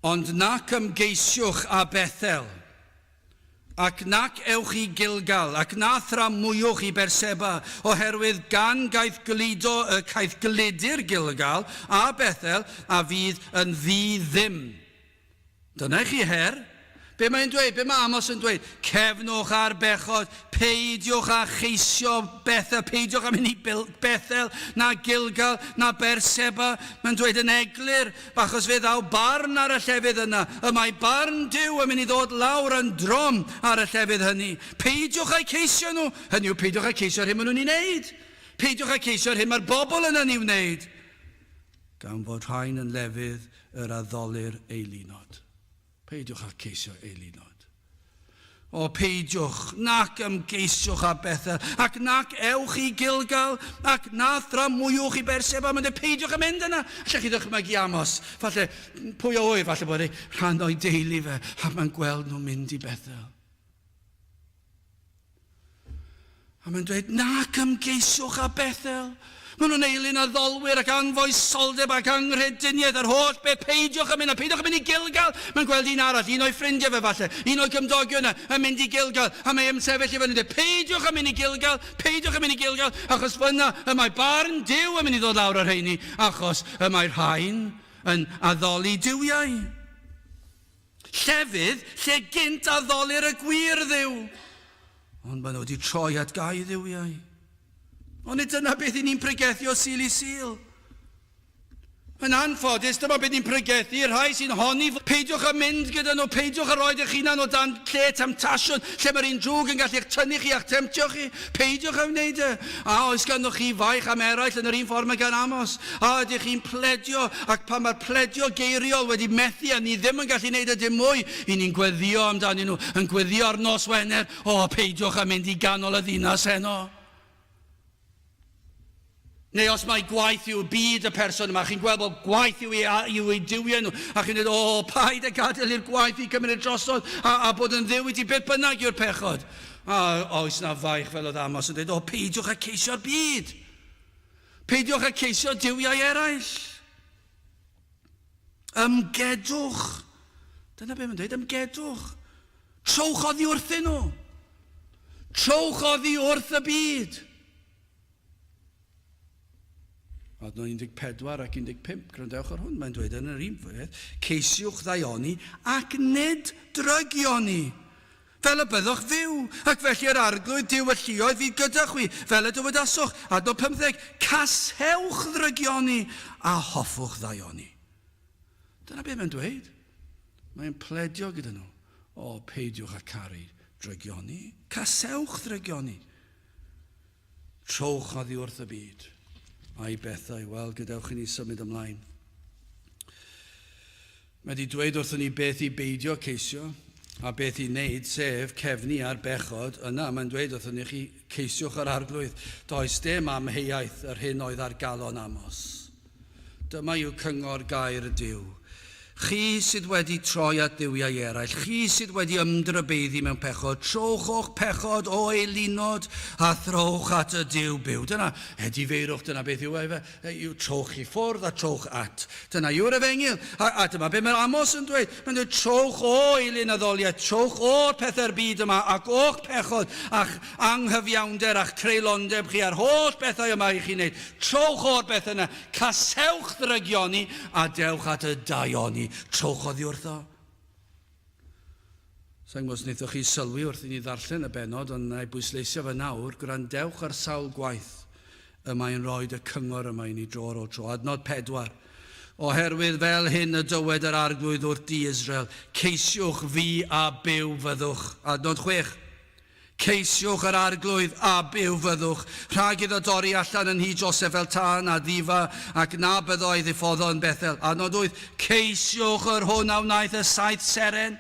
Ond nac ymgeisiwch â Bethel, ac nac ewch i Gilgal, ac na thramwywch i Berseba, oherwydd gan gaethgludo y caethgludir Gilgal a Bethel a fydd yn ddi-ddim. Dyna i chi her. Be mae'n dweud? Be mae Amos yn dweud? Cefnwch ar bechod, peidiwch â cheisio Bethel, peidiwch â mynd i Bethel, na Gilgal, na Berseba. Mae'n dweud yn eglur, achos fe ddaw barn ar y llefydd yna. Y mae barn Duw yn mynd i ddod lawr yn drom ar y llefydd hynny. Peidiwch â'u ceisio nhw. Hynny yw, peidiwch â ceisio'r hyn maen nhw'n ei wneud. Peidiwch â ceisio'r hyn mae'r bobl yna'n ei wneud. Gan fod rhain yn lefydd yr addolir eilunod. Peidiwch â ceisio eilunod. O, peidiwch, nac ymgeisiwch â Bethel, ac nac ewch i Gilgal, ac na thramwyWch i Berseba. Mae'n dweud, peidiwch â mynd yna. Allech chi ddychmygu Amos, falle, pwy a ŵyr, falle bod ei rhan o'i deulu fe, a mae'n gweld nhw'n mynd i Bethel. A mae'n dweud, nac ymgeisiwch â Bethel. Maen nhw'n eilun addolwyr ac anfoesoldeb ac anghrediniaeth a'r holl beth. Peidiwch â mynd, a peidiwch â mynd i Gilgal. Mae'n gweld un arall, un o'i ffrindiau fe falle, un o'i gymdogion yna, yn mynd i Gilgal. A mae e'n sefyll i fyny yn dweud, peidiwch â mynd i Gilgal, peidiwch â mynd i Gilgal, achos fyna y mae barn Duw yn mynd i ddod lawr ar rheini, achos y mae rhain yn addoli duwiau. Llefydd lle gynt addolir y gwir Dduw. Ond maen nhw wedi troi at gau dduwiau. Ond nid dyna beth i ni'n pregethu o Sul i Sul. Yn anffodus, dyma beth ni'n pregethu i'r rhai sy'n honni, peidiwch â mynd gyda nhw, peidiwch â rhoi eich hunan o dan lle temtasiwn, lle mae'r un drwg yn gallu eich tynnu chi a'ch temtio chi. Peidiwch â wneud e. A oes ganddoch chi faich am eraill yn yr un ffordd mae gan Amos? A ydych chi'n pledio, ac pan mae'r pledio geiriol wedi methu a ni ddim yn gallu wneud y dim mwy, i ni'n gweddïo amdanyn nhw, yn gweddïo ar nos Wener, o, peidiwch â mynd i ganol y ddinas heno. Neu os mai gwaith yw byd y person yma, chi'n gweld bod gwaith yw ei, yw ei duwiau nhw, a chi'n dweud, o, paid â gadael i'r gwaith i gymryd drosodd a, a bod yn dduw i ti, beth bynnag yw'r pechod. A oes na faich fel oedd Amos yn dweud, o, peidiwch â ceisio'r byd. Peidiwch â ceisio duwiau eraill. Ymgedwch. Dyna beth mae'n dweud, ymgedwch. Trowch oddi wrthyn nhw. Trowch oddi wrth y byd. Adnod 14 ac 15, gwrandewch ar hwn, mae'n dweud yn yr un peth, ceisiwch ddaioni ac nid drygioni, fel y byddwch fyw, ac felly yr Arglwydd Duw y lluoedd fydd gyda chwi, fel y dywedasoch. Adnod 15, casewch ddrygioni a hoffwch ddaioni. Dyna beth mae'n dweud. Mae'n pledio gyda nhw. O, peidiwch â caru drygioni. Casewch ddrygioni. Trowch oddi wrth y byd a'i bethau. Wel, gadewch i ni symud ymlaen. Mae wedi dweud wrthon ni beth i beidio ceisio a beth i wneud, sef cefnu ar bechod. Yna mae'n dweud wrthon ni chi ceisiwch yr arglwydd. Does dim amheuaeth yr hyn oedd ar galon Amos. Dyma yw cyngor gair Duw. Chi sydd wedi troi at dduwiau eraill, chi sydd wedi ymdrybeiddi mewn pechod, trowch o'ch pechod o eilunod a throwch at y Duw byw. Dyna edifeirwch, dyna beth yw e, yw trowch i ffwrdd a trowch at. Dyna yw'r efengyl. A, a dyma beth mae'r Amos yn dweud. Mae'n dweud trowch o eilunaddoliaeth, trowch o'r pethau'r byd yma ac o'ch pechod a'ch anghyfiawnder a'ch creulondeb chi a'r holl bethau yma i chi'n wneud. Trowch o'r beth yna, casewch ddrygioni, a dewch at y daioni. Trowch oddi wrtho. Sa i'n gwybod os wnaethoch chi sylwi wrth i ni ddarllen y bennod, ond na i bwysleisio fe nawr, gwrandewch ar sawl gwaith y mae'n rhoi y cyngor yma i ni dro ar ôl tro. Adnod 4. Oherwydd fel hyn y dywed yr Arglwydd wrth di Israel, ceisiwch fi a byw fyddwch. Adnod 6. Ceisiwch yr Arglwydd, a byw fyddwch, rhag iddo dorri allan yn nhŷ Joseph fel tân a ddifa, ac na byddo ei ddiffoddo yn Bethel. Adnod 8, Ceisiwch yr hwn a wnaeth y saith seren,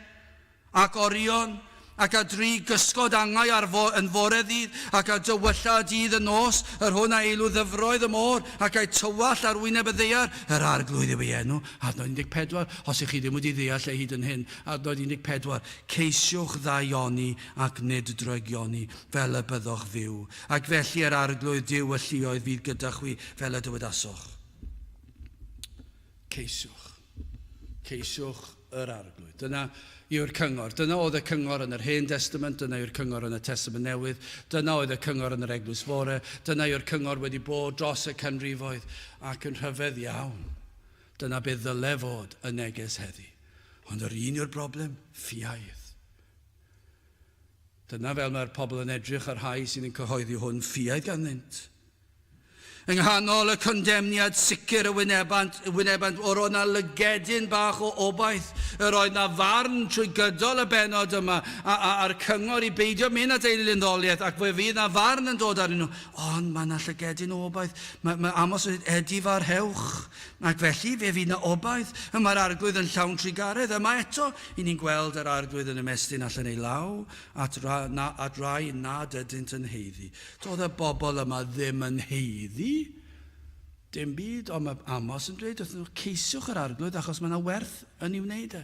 ac Orion, ac a dri gysgod angau ar fo, yn fore ddydd, ac a dywylla y dydd y nos, yr hwn a eilw ddyfroedd y môr, ac a'i tywallt ar wyneb y ddaear, yr Arglwydd yw ei enw. Adnod 14, os ych chi ddim wedi ddeall e hyd yn hyn, adnod 14, Ceisiwch ddaioni ac nid drygioni, fel y byddoch fyw. Ac felly yr Arglwydd Duw y lluoedd fydd gyda chwi, fel y dywedasoch. Ceisiwch. Ceisiwch yr Arglwydd. Dyna yw'r cyngor. Dyna oedd y cyngor yn yr Hen Destament, dyna yw'r cyngor yn y Testament Newydd, dyna oedd y cyngor yn yr Eglwys Fore, dyna yw'r cyngor wedi bod dros y canrifoedd, ac yn rhyfedd iawn. Dyna beth ddyle fod y neges heddi. Ond yr un yw'r broblem, ffiaidd. Dyna fel mae'r pobl yn edrych ar rhai sydd yn cyhoeddi hwn ffiaidd ganddynt. Yng nghanol y condemniad sicr y wynebant, wynebant o'r oedd na lygedyn bach o obaith, yr oedd na farn trwy gydol y bennod yma, a, a, a'r cyngor i beidio mynd at eilunyddoliaeth, ac fe fydd na farn yn dod arnyn nhw. Ond mae na llygedyn o obaith. Mae, mae Amos yn dweud, edifarhewch. Ac felly, fe fydd na obaith. Y mae'r arglwydd yn llawn trugaredd. Yma eto, i ni'n gweld yr arglwydd yn ymestyn allan ei law at, ra, na, at rai nad ydynt yn haeddu. Doedd y bobl yma ddim yn haeddu dim byd, ond mae Amos yn dweud wrthyn nhw, ceisiwch yr arglwydd achos mae yna werth yn ei wneud e.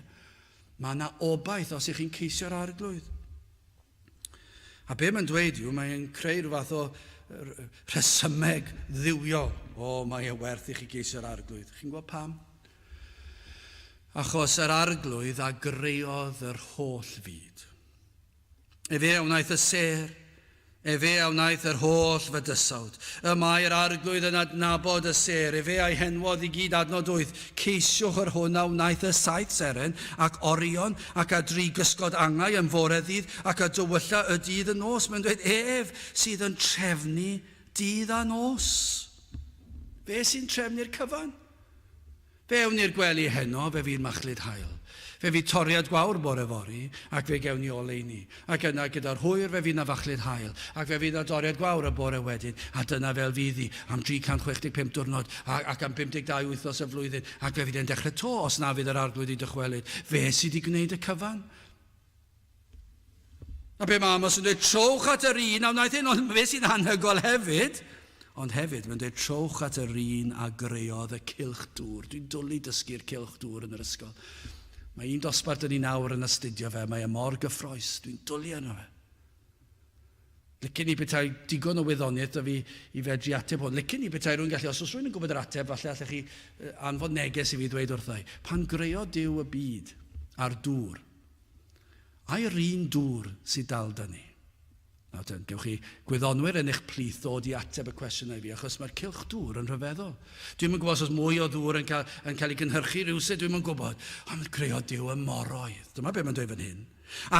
Mae yna obaith os ych chi'n ceisio'r arglwydd. A be mae'n dweud yw, mae'n creu rhyw fath o rhesymeg dduwiol. O, mae e werth i chi geisio'r arglwydd. Chi'n gwybod pam? Achos yr arglwydd a greodd yr holl fyd. Efe a wnaeth y sêr, efe a wnaeth yr holl fydysawd. Y mae yr arglwydd yn adnabod y sêr, efe a'i henwodd i gyd adnod wyth. Ceisiwch yr hwn a wnaeth y saith seren, ac Orion, ac a dri gysgod angau yn fore ddydd, ac a dywylla y dydd yn nos. Mae'n dweud, ef sydd yn trefnu dydd a nos. Fe sy'n trefnu'r cyfan. Fe ewn i'r gwely heno, fe fydd machlud haul. Fe fydd toriad gwawr bore fory, ac fe gewn ni oleuni. Ac yna, gyda'r hwyr, fe fydd 'na fachlud haul, ac fe fydd 'na doriad gwawr y bore wedyn, a dyna fel fydd hi, am 365 diwrnod, a, ac am 52 wythnos y flwyddyn, ac fe fydd e'n dechrau 'to, os na fydd yr Arglwydd 'di dychwelyd. Fe sydd 'di gwneud y cyfan. A be mae Amos yn dweud, trowch at yr un a wnaeth hyn, ond fe sy'n anhygoel hefyd, ond hefyd mae'n dweud trowch at yr un a greodd y cylch dŵr. Dwi'n dwlu dysgu'r cylch dŵr yn yr ysgol. Mae un dosbarth yn ni nawr yn astudio fe, mae e mor gyffroes, dwi'n dwlu arno fe. Licen i petai digon o wyddoniaeth da fi i fedru ateb hwn. Licen i petai rhywun gallu, os oes rhywun yn gwybod yr ateb, falle allech chi anfon neges i fi ddweud wrtha i. Pan greodd Duw y byd a'r dŵr, ai'r un dŵr sydd dal da ni? Nawr ten, gewch chi gwyddonwyr yn eich plith ddod i ateb y cwestiynau i fi, achos mae'r cylch dŵr yn rhyfeddol. Dwi'm yn gwybod os oes mwy o ddŵr yn cael, yn cael ei gynhyrchu rhywsut, dwi'm yn gwybod. Ond creodd Duw y moroedd. Dyma beth mae'n dweud fan hyn.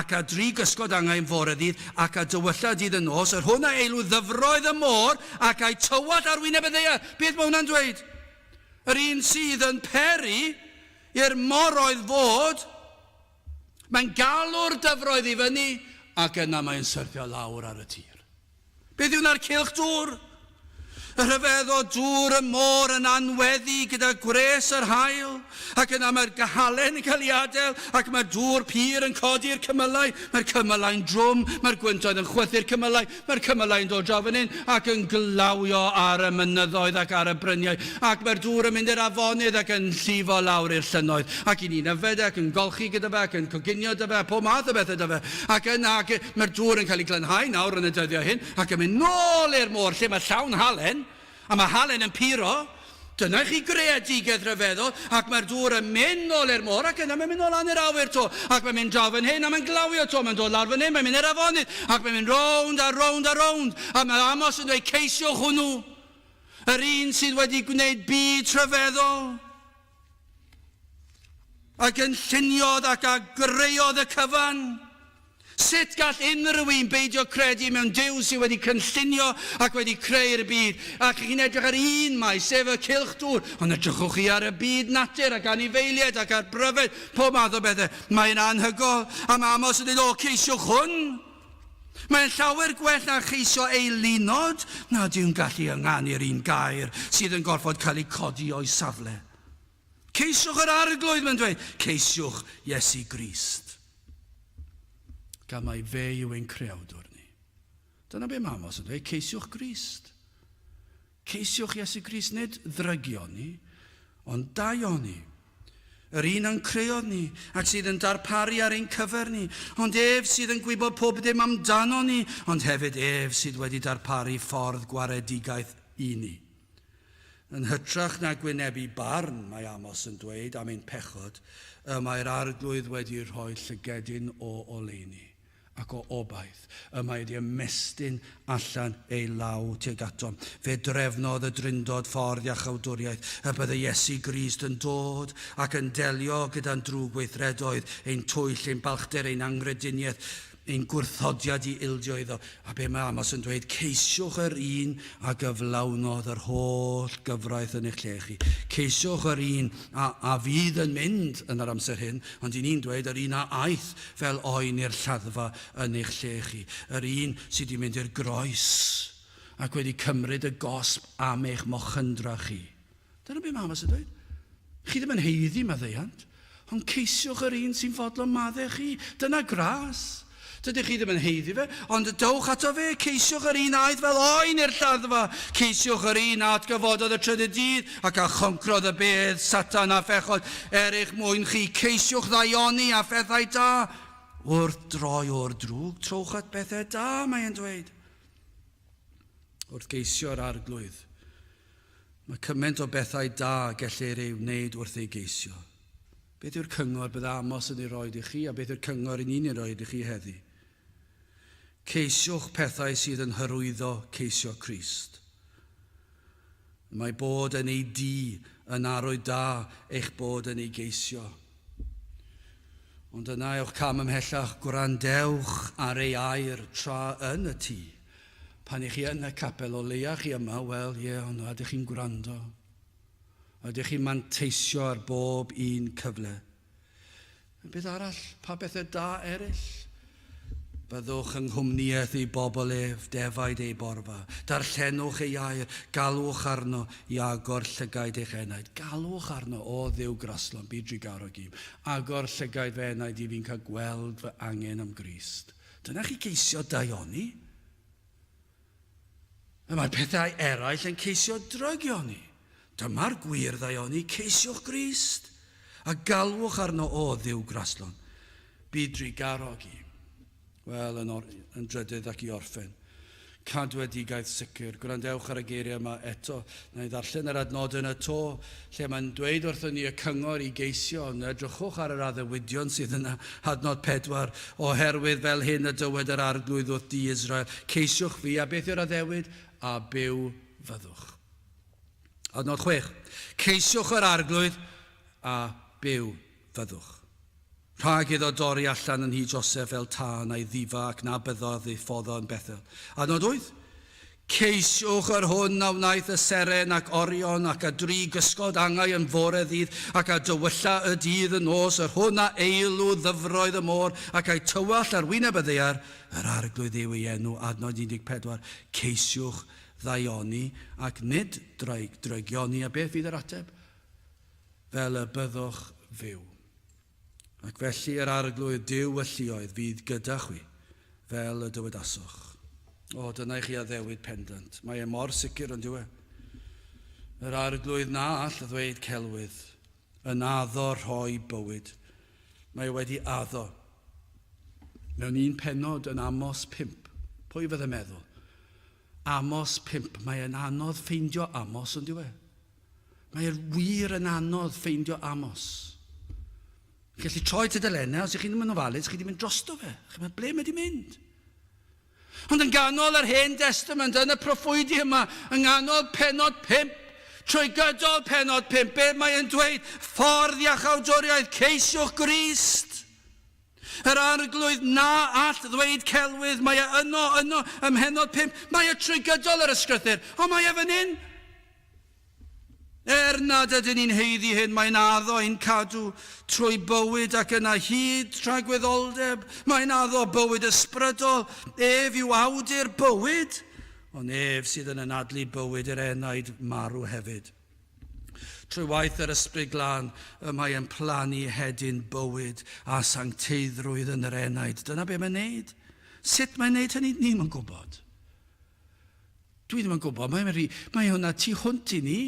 Ac a dri gysgod angau yn fore ddydd, ac a dywylla dydd y nos, yr hwn a eilw ddyfroedd y môr, ac a'i tywallt ar wyneb y ddaear. Beth mae hwnna'n dweud? Yr un sydd yn peri i'r moroedd fod, mae'n galw'r dyfroedd i fyny, ac yna mae'n syrthio lawr ar y tir. Beth yw wna'r cylch dŵr? Y rhyfedd o dŵr y môr yn anweddu gyda gwres yr haul, ac yna mae'r gahalen yn cael ei adael, ac mae'r dŵr pur yn codi'r cymylau, mae'r cymylau'n drwm, mae'r gwyntoedd yn chwythu'r cymylau, mae'r cymylau'n dod draw fan hyn ac yn glawio ar y mynyddoedd ac ar y bryniau, ac mae'r dŵr yn mynd i'r afonydd ac yn llifo lawr i'r llynnoedd, ac i ni'n yfed e ac yn golchi gyda fe ac yn coginio 'da fe a pob math o bethau 'da fe, ac yna ac Mae'r dŵr yn cael ei glanhau nawr yn y dyddiau hyn ac yn mynd nôl i'r môr lle mae llawn halen, a mae halen yn puro. Dyna i chi greadigaeth rhyfeddol, ac mae'r dŵr yn mynd nôl i'r môr ac yna mae'n mynd nôl lan i'r awyr 'to, ac mae'n mynd draw fan hyn a mae'n glawio 'to, mae'n dod lawr fan hyn, mae'n mynd i'r afonydd, ac mae'n mynd rownd a rownd a rownd. A mae Amos yn dweud, ceisiwch hwnnw, yr un sydd wedi gwneud byd rhyfeddol. A gynlluniodd ac a greodd y cyfan. Sut gall unrhyw un beidio credu mewn Duw sydd wedi cynllunio ac wedi creu'r byd? Ac chi'n edrych ar un maes, sef y cylch dŵr, ond edrychwch chi ar y byd natur ac anifeiliaid ac ar bryfed, pob math o bethau. Mae'n anhygoel. A mae Amos yn dweud, o, ceisiwch hwn. Mae'n llawer gwell na cheisio eilunod nad yw'n gallu ynganu'r un gair sydd yn gorfod cael eu codi o'i safle. Ceisiwch yr Arglwydd, mae'n dweud, ceisiwch Iesu Grist. Gan mai fe yw ein creawdwr ni. Dyna be mae Amos yn dweud, ceisiwch Grist. Ceisiwch Iesu Grist, nid ddrygioni, ond daioni. Yr un a'n creodd ni, ac sydd yn darparu ar ein cyfer ni, ond ef sydd yn gwybod pob dim amdano ni, ond hefyd ef sydd wedi darparu ffordd gwaredigaeth i ni. Yn hytrach na gwynebu barn, mae Amos yn dweud, am ein pechod, y mae'r Arglwydd wedi rhoi llygedyn o oleuni ac o obaith, y mae wedi ymestyn allan ei law tuag atom. Fe drefnodd y Drindod ffordd iachawdwriaeth, y bydde Iesu Grist yn dod ac yn delio gyda'n drwgweithredoedd, ein twyll, ein balchder, ein anghrediniaeth. Ein gwrthodiad i ildio iddo. A be mae Amos yn dweud? Ceisiwch yr un a gyflawnodd yr holl gyfraith yn eich lle chi. Ceisiwch yr un a, a fydd yn mynd yn yr amser hyn, ond i ni'n dweud yr un a aeth fel oen i'r lladdfa yn eich lle chi. Yr un sydd wedi mynd i'r groes ac wedi cymryd y gosb am eich mochyndrach chi. Dyna be mae Amos yn dweud. Chi ddim yn haeddu maddeuant, ond ceisiwch yr un sy'n fodlon maddau chi. Dyna gras. Dydych chi ddim yn haeddu fe, ond dowch ato fe, ceisiwch yr un aeth fel oen i'r lladdfa, ceisiwch yr un a atgyfododd y trydydd dydd ac a choncrodd y bedd, Satan a phechod, er eich mwyn chi, ceisiwch ddaioni a phethau da. Wrth droi o'r drwg, trowch at bethau da, mae e'n dweud. Wrth geisio'r arglwydd, Mae cymaint o bethau da gellir ei wneud wrth ei geisio. Beth yw'r cyngor bydd Amos yn ei roed i chi a beth yw'r cyngor i ni'n ei roed i chi heddi? Ceisiwch pethau sydd yn hyrwyddo ceisio Crist. Mae bod yn ei dŷ yn arwydd da eich bod yn ei geisio. Ond yna ewch cam ymhellach, gwrandewch ar ei air tra yn y tŷ. Pan i chi yn y capel, o leia chi yma, wel, ie, ond a ydych chi'n gwrando? A ydych chi'n manteisio ar bob un cyfle? Beth arall? Pa bethau da eraill? Byddwch yng nghwmnïaeth ei bobl ef, defaid ei borfa. Darllenwch ei air, galwch arno i agor llygaid eich enaid. Galwch arno, o Dduw graslon, byd drugarog im. Agor llygaid fy enaid i fi'n cael gweld fy angen am Grist. Dyna chi geisio daioni. Y mae pethau eraill yn ceisio drygioni. Dyma'r gwir ddaioni, ceisiwch Grist, a galwch arno o Dduw graslon. Byd drugarog i. Wel, yn, or, yn drydydd ac i orffen. Cadwedigaeth sicr. Gwrandewch ar y geiriau yma eto. Na i ddarllen yr adnodau yn y to, lle mae'n dweud wrthon ni y cyngor i geisio, ond edrychwch ar yr addewidion sydd yna, adnod 4, oherwydd fel hyn y dywed yr arglwydd wrth di Israel, ceisiwch fi, a beth yw'r addewid? A byw fyddwch. Adnod 6, ceisiwch yr arglwydd, a byw fyddwch. Rhag iddo dorri allan yn nhŷ Joseph fel tân a'i ddifa ac na byddodd ei foddo yn Bethel. Adnod 8. Ceisiwch yr hwn a wnaeth y seren ac Orion ac a dri gysgod angau yn fore ddydd ac a dywylla y dydd y nos, yr hwn a eilw ddyfroedd y môr ac a'i tywallt ar wyneb y ddaear, yr Arglwydd yw ei enw. Adnod 14. Ceisiwch ddaioni ac nid draig drygioni. A beth fydd yr ateb? Fel y byddwch fyw. Ac felly yr Arglwydd Duw y lluoedd fydd gyda chwi, fel y dywedasoch. O, dyna i chi addewid pendant. Mae e mor sicr, ond yw e? Yr Arglwydd na all ddweud celwydd, yn addo rhoi bywyd. Mae e wedi addo. Mewn un pennod yn Amos 5, pwy fydde meddwl? Amos 5, mae e'n anodd ffeindio Amos, ond yw e? Mae e wir yn anodd ffeindio Amos. Chi'n gallu troi tudalennau, os ych chi ddim yn ofalus, chi wedi mynd drosto fe. Chi'n meddwl, ble mae wedi mynd? Ond yn ganol yr Hen Testament, yn y proffwydi yma, yng nghanol penod 5, trwy gydol penod 5, be mae e'n dweud? Ffordd iachawdwriaeth, ceisiwch Grist. Yr Arglwydd na all ddweud celwydd, mae e yno, yno, ym mhennod 5, mae e trwy gydol yr ysgrythur, ond mae e fan hyn. Er nad ydyn ni'n haeddu hyn, mae'n addo ein cadw trwy bywyd ac yna hyd tragwyddoldeb. Mae'n addo bywyd ysbrydol. Ef yw awdur bywyd, ond ef sydd yn anadlu bywyd i'r enaid marw hefyd. Trwy waith yr Ysbryd Glân y mae e'n plannu hedyn bywyd a sancteiddrwydd yn yr enaid. Dyna be mae'n neud. Sut mae'n neud hynny? Ni'm yn gwybod. Dwi ddim yn gwybod. Mae'n rhy, mae hwnna tu hwnt i ni.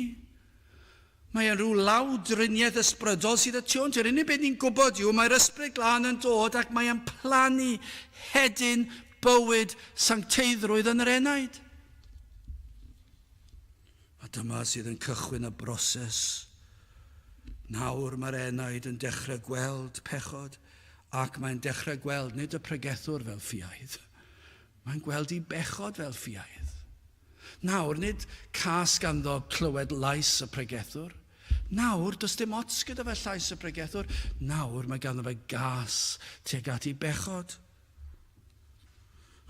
Mae e'n rhyw lawdriniaeth ysbrydol sydd y tu hwnt. Yr unig beth ni'n gwybod yw mae'r Ysbryd Glân yn dod ac mae e'n plannu hedyn bywyd sancteiddrwydd yn yr enaid. A dyma sydd yn cychwyn y broses. Nawr mae'r enaid yn dechrau gweld pechod ac mae'n dechrau gweld nid y pregethwr fel ffiaidd. Mae'n gweld i bechod fel ffiaidd. Nawr, nid cas ganddo clywed lais y pregethwr. Nawr, does dim ots gyda fe llais y pregethwr. Nawr mae ganddo fe gas tuag at ei bechod.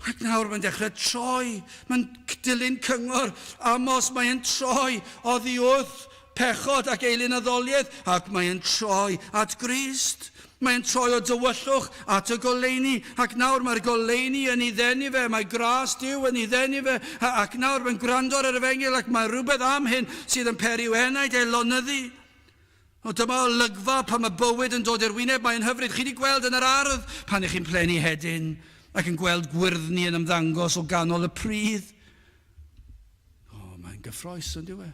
Ac nawr mae'n dechrau troi, mae'n dilyn cyngor Amos, mae'n troi oddi wrth pechod ac eilunaddoliaeth, ac mae'n troi at Grist. Mae'n troi o dywyllwch at y goleuni, ac nawr mae'r goleuni yn ei ddenu fe, mae gras Duw yn ei ddenu fe, ac nawr mae'n gwrando ar yr efengyl, ac mae rhywbeth am hyn sydd yn peri i'w enaid ei lonyddu. O, dyma olygfa pan mae bywyd yn dod i'r wyneb, mae'n hyfryd. Chi wedi gweld yn yr ardd pan ych chi'n plennu hedyn ac yn gweld gwyrddni yn ymddangos o ganol y pridd. O, mae'n gyffroes, yn dyw e?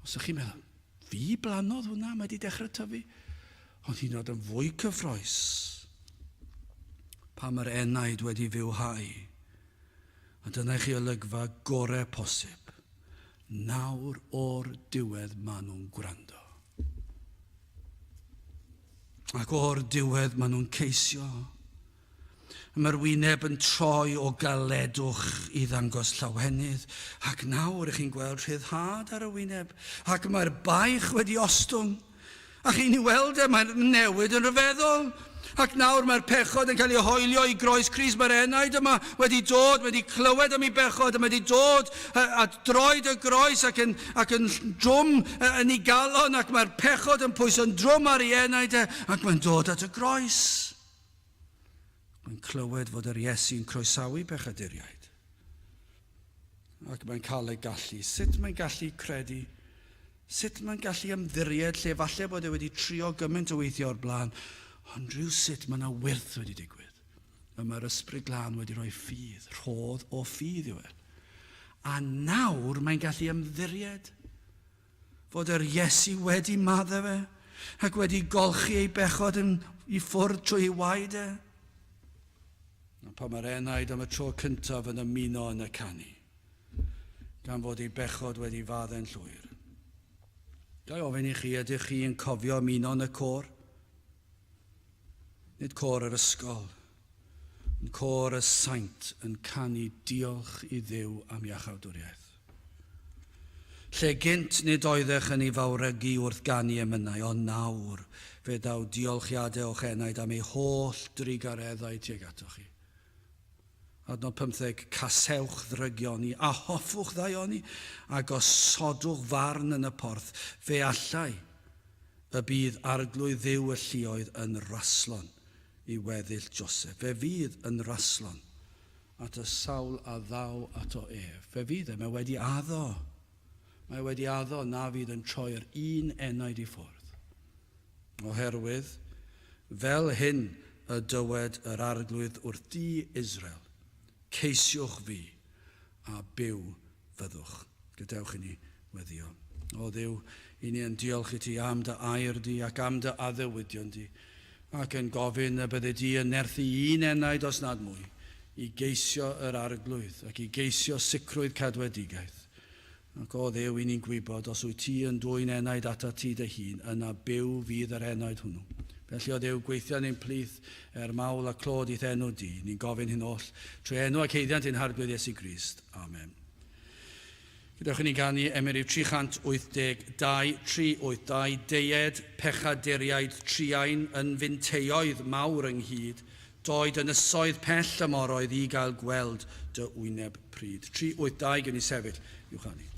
Os ydych chi'n meddwl, fi blannodd hwnna, mae wedi dechrau tyfu. Ond hyd yn oed yn fwy cyffroes pan mae'r enaid wedi fywhau. A dyna i chi olygfa gorau posib. Nawr o'r diwedd maen nhw'n gwrando. Ac o'r diwedd maen nhw'n ceisio. Mae'r wyneb yn troi o galedwch i ddangos llawenydd, ac nawr ych chi'n gweld rhyddhad ar y wyneb, ac mae'r baich wedi ostwng. A chi'n ei weld e, mae'r newid yn rhyfeddol. Ac nawr mae'r pechod yn cael ei hoelio i groes Crist. Mae'r enaid yma wedi dod, wedi clywed am ei bechod, a mae wedi dod at droed y groes ac yn, ac yn drwm yn ei galon, ac mae'r pechod yn pwyso'n drwm ar ei enaid e, ac mae'n dod at y groes. Mae'n clywed fod yr Iesu'n croesawu pechaduriaid. Ac mae'n cael ei gallu. Sut mae'n gallu credu? Sut mae'n gallu ymddiried lle falle bod e wedi trio gymaint o weithiau o'r blaen, ond rhyw sut mae yna wyrth wedi digwydd. A mae'r Ysbryd Glân wedi rhoi ffydd, rhodd o ffydd yw e. A nawr mae'n gallu ymddiried fod yr Iesu wedi maddau fe ac wedi golchi ei bechod yn i ffwrdd trwy ei waed e. A pan mae'r enaid am y tro cyntaf yn ymuno yn y canu, gan fod ei bechod wedi faddau'n llwyr. Ga i ofyn i chi, ydych chi yn cofio ymuno yn y côr? Nid côr yr ysgol, ond côr y saint yn canu diolch i Dduw am iachawdwriaeth. Lle gynt nid oeddech yn ei fawrygu wrth ganu emynau, ond nawr fe ddaw diolchiadau o'ch enaid am ei holl drugareddau tuag atoch chi. Adnod 15, Casewch ddrygioni, a hoffwch ddaioni, a gosodwch farn yn y porth, fe allai y bydd Arglwydd Dduw y lluoedd yn raslon i weddill Joseph. Fe fydd yn raslon at y sawl a ddaw ato ef. Fe fydd e, mae wedi addo. Mae wedi addo na fydd yn troi'r un enaid i ffwrdd. Oherwydd, fel hyn y dywed yr Arglwydd wrth di, Israel, ceisiwch fi, a byw fyddwch. Gadewch i ni weddïo. O Dduw, i ni yn diolch i ti am dy air di ac am dy addewidion di, ac yn gofyn y byddi di yn nerthu un enaid os nad mwy, i geisio yr Arglwydd ac i geisio sicrwydd cadwedigaeth. Ac o Dduw, i ni'n gwybod, os wyt ti yn dwyn enaid atat ti dy hun, yna byw fydd yr enaid hwnnw. Felly, o Dduw, gweithia yn ein plith er mawl a clod i'th enw di. Ni'n gofyn hyn oll trwy enw ac haeddiant ein Harglwydd Iesu Grist. Amen. Gadewch i ni ganu emyn rhif 382, 382, Deued pechaduriaid truain yn finteioedd mawr ynghyd, doed ynysoedd pell y moroedd i gael gweld dy wyneb pryd. 382, gewn ni sefyll i'w chanu.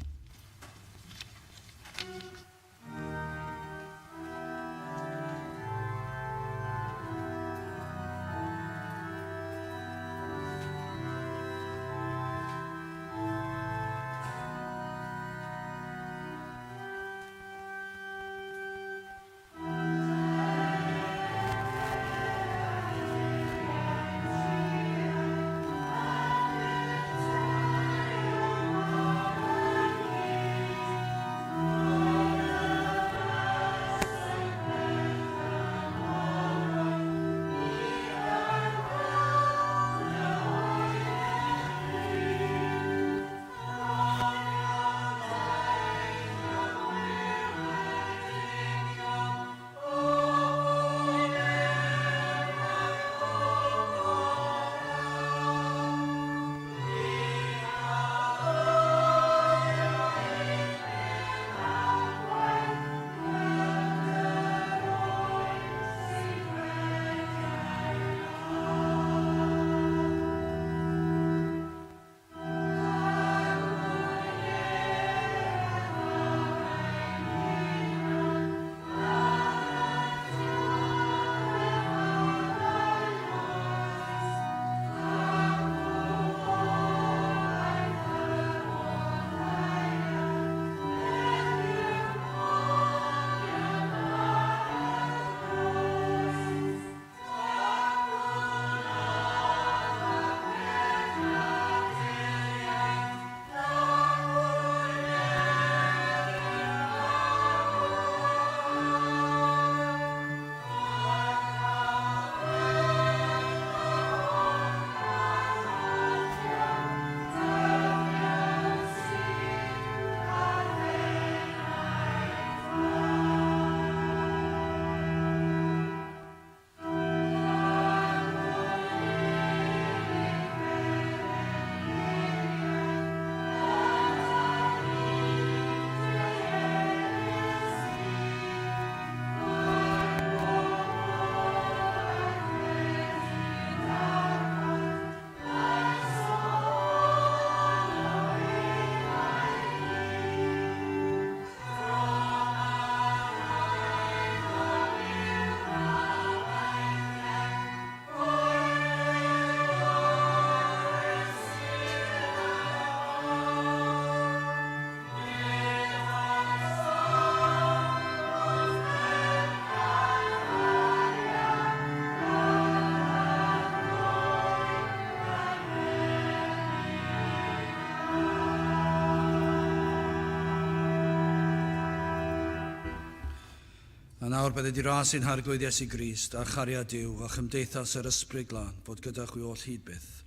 nawr bydded i ras ein Harglwydd Iesu Grist, a chariad Duw, a chymdeithas yr Ysbryd Glân, fod gyda chwi oll hyd byth.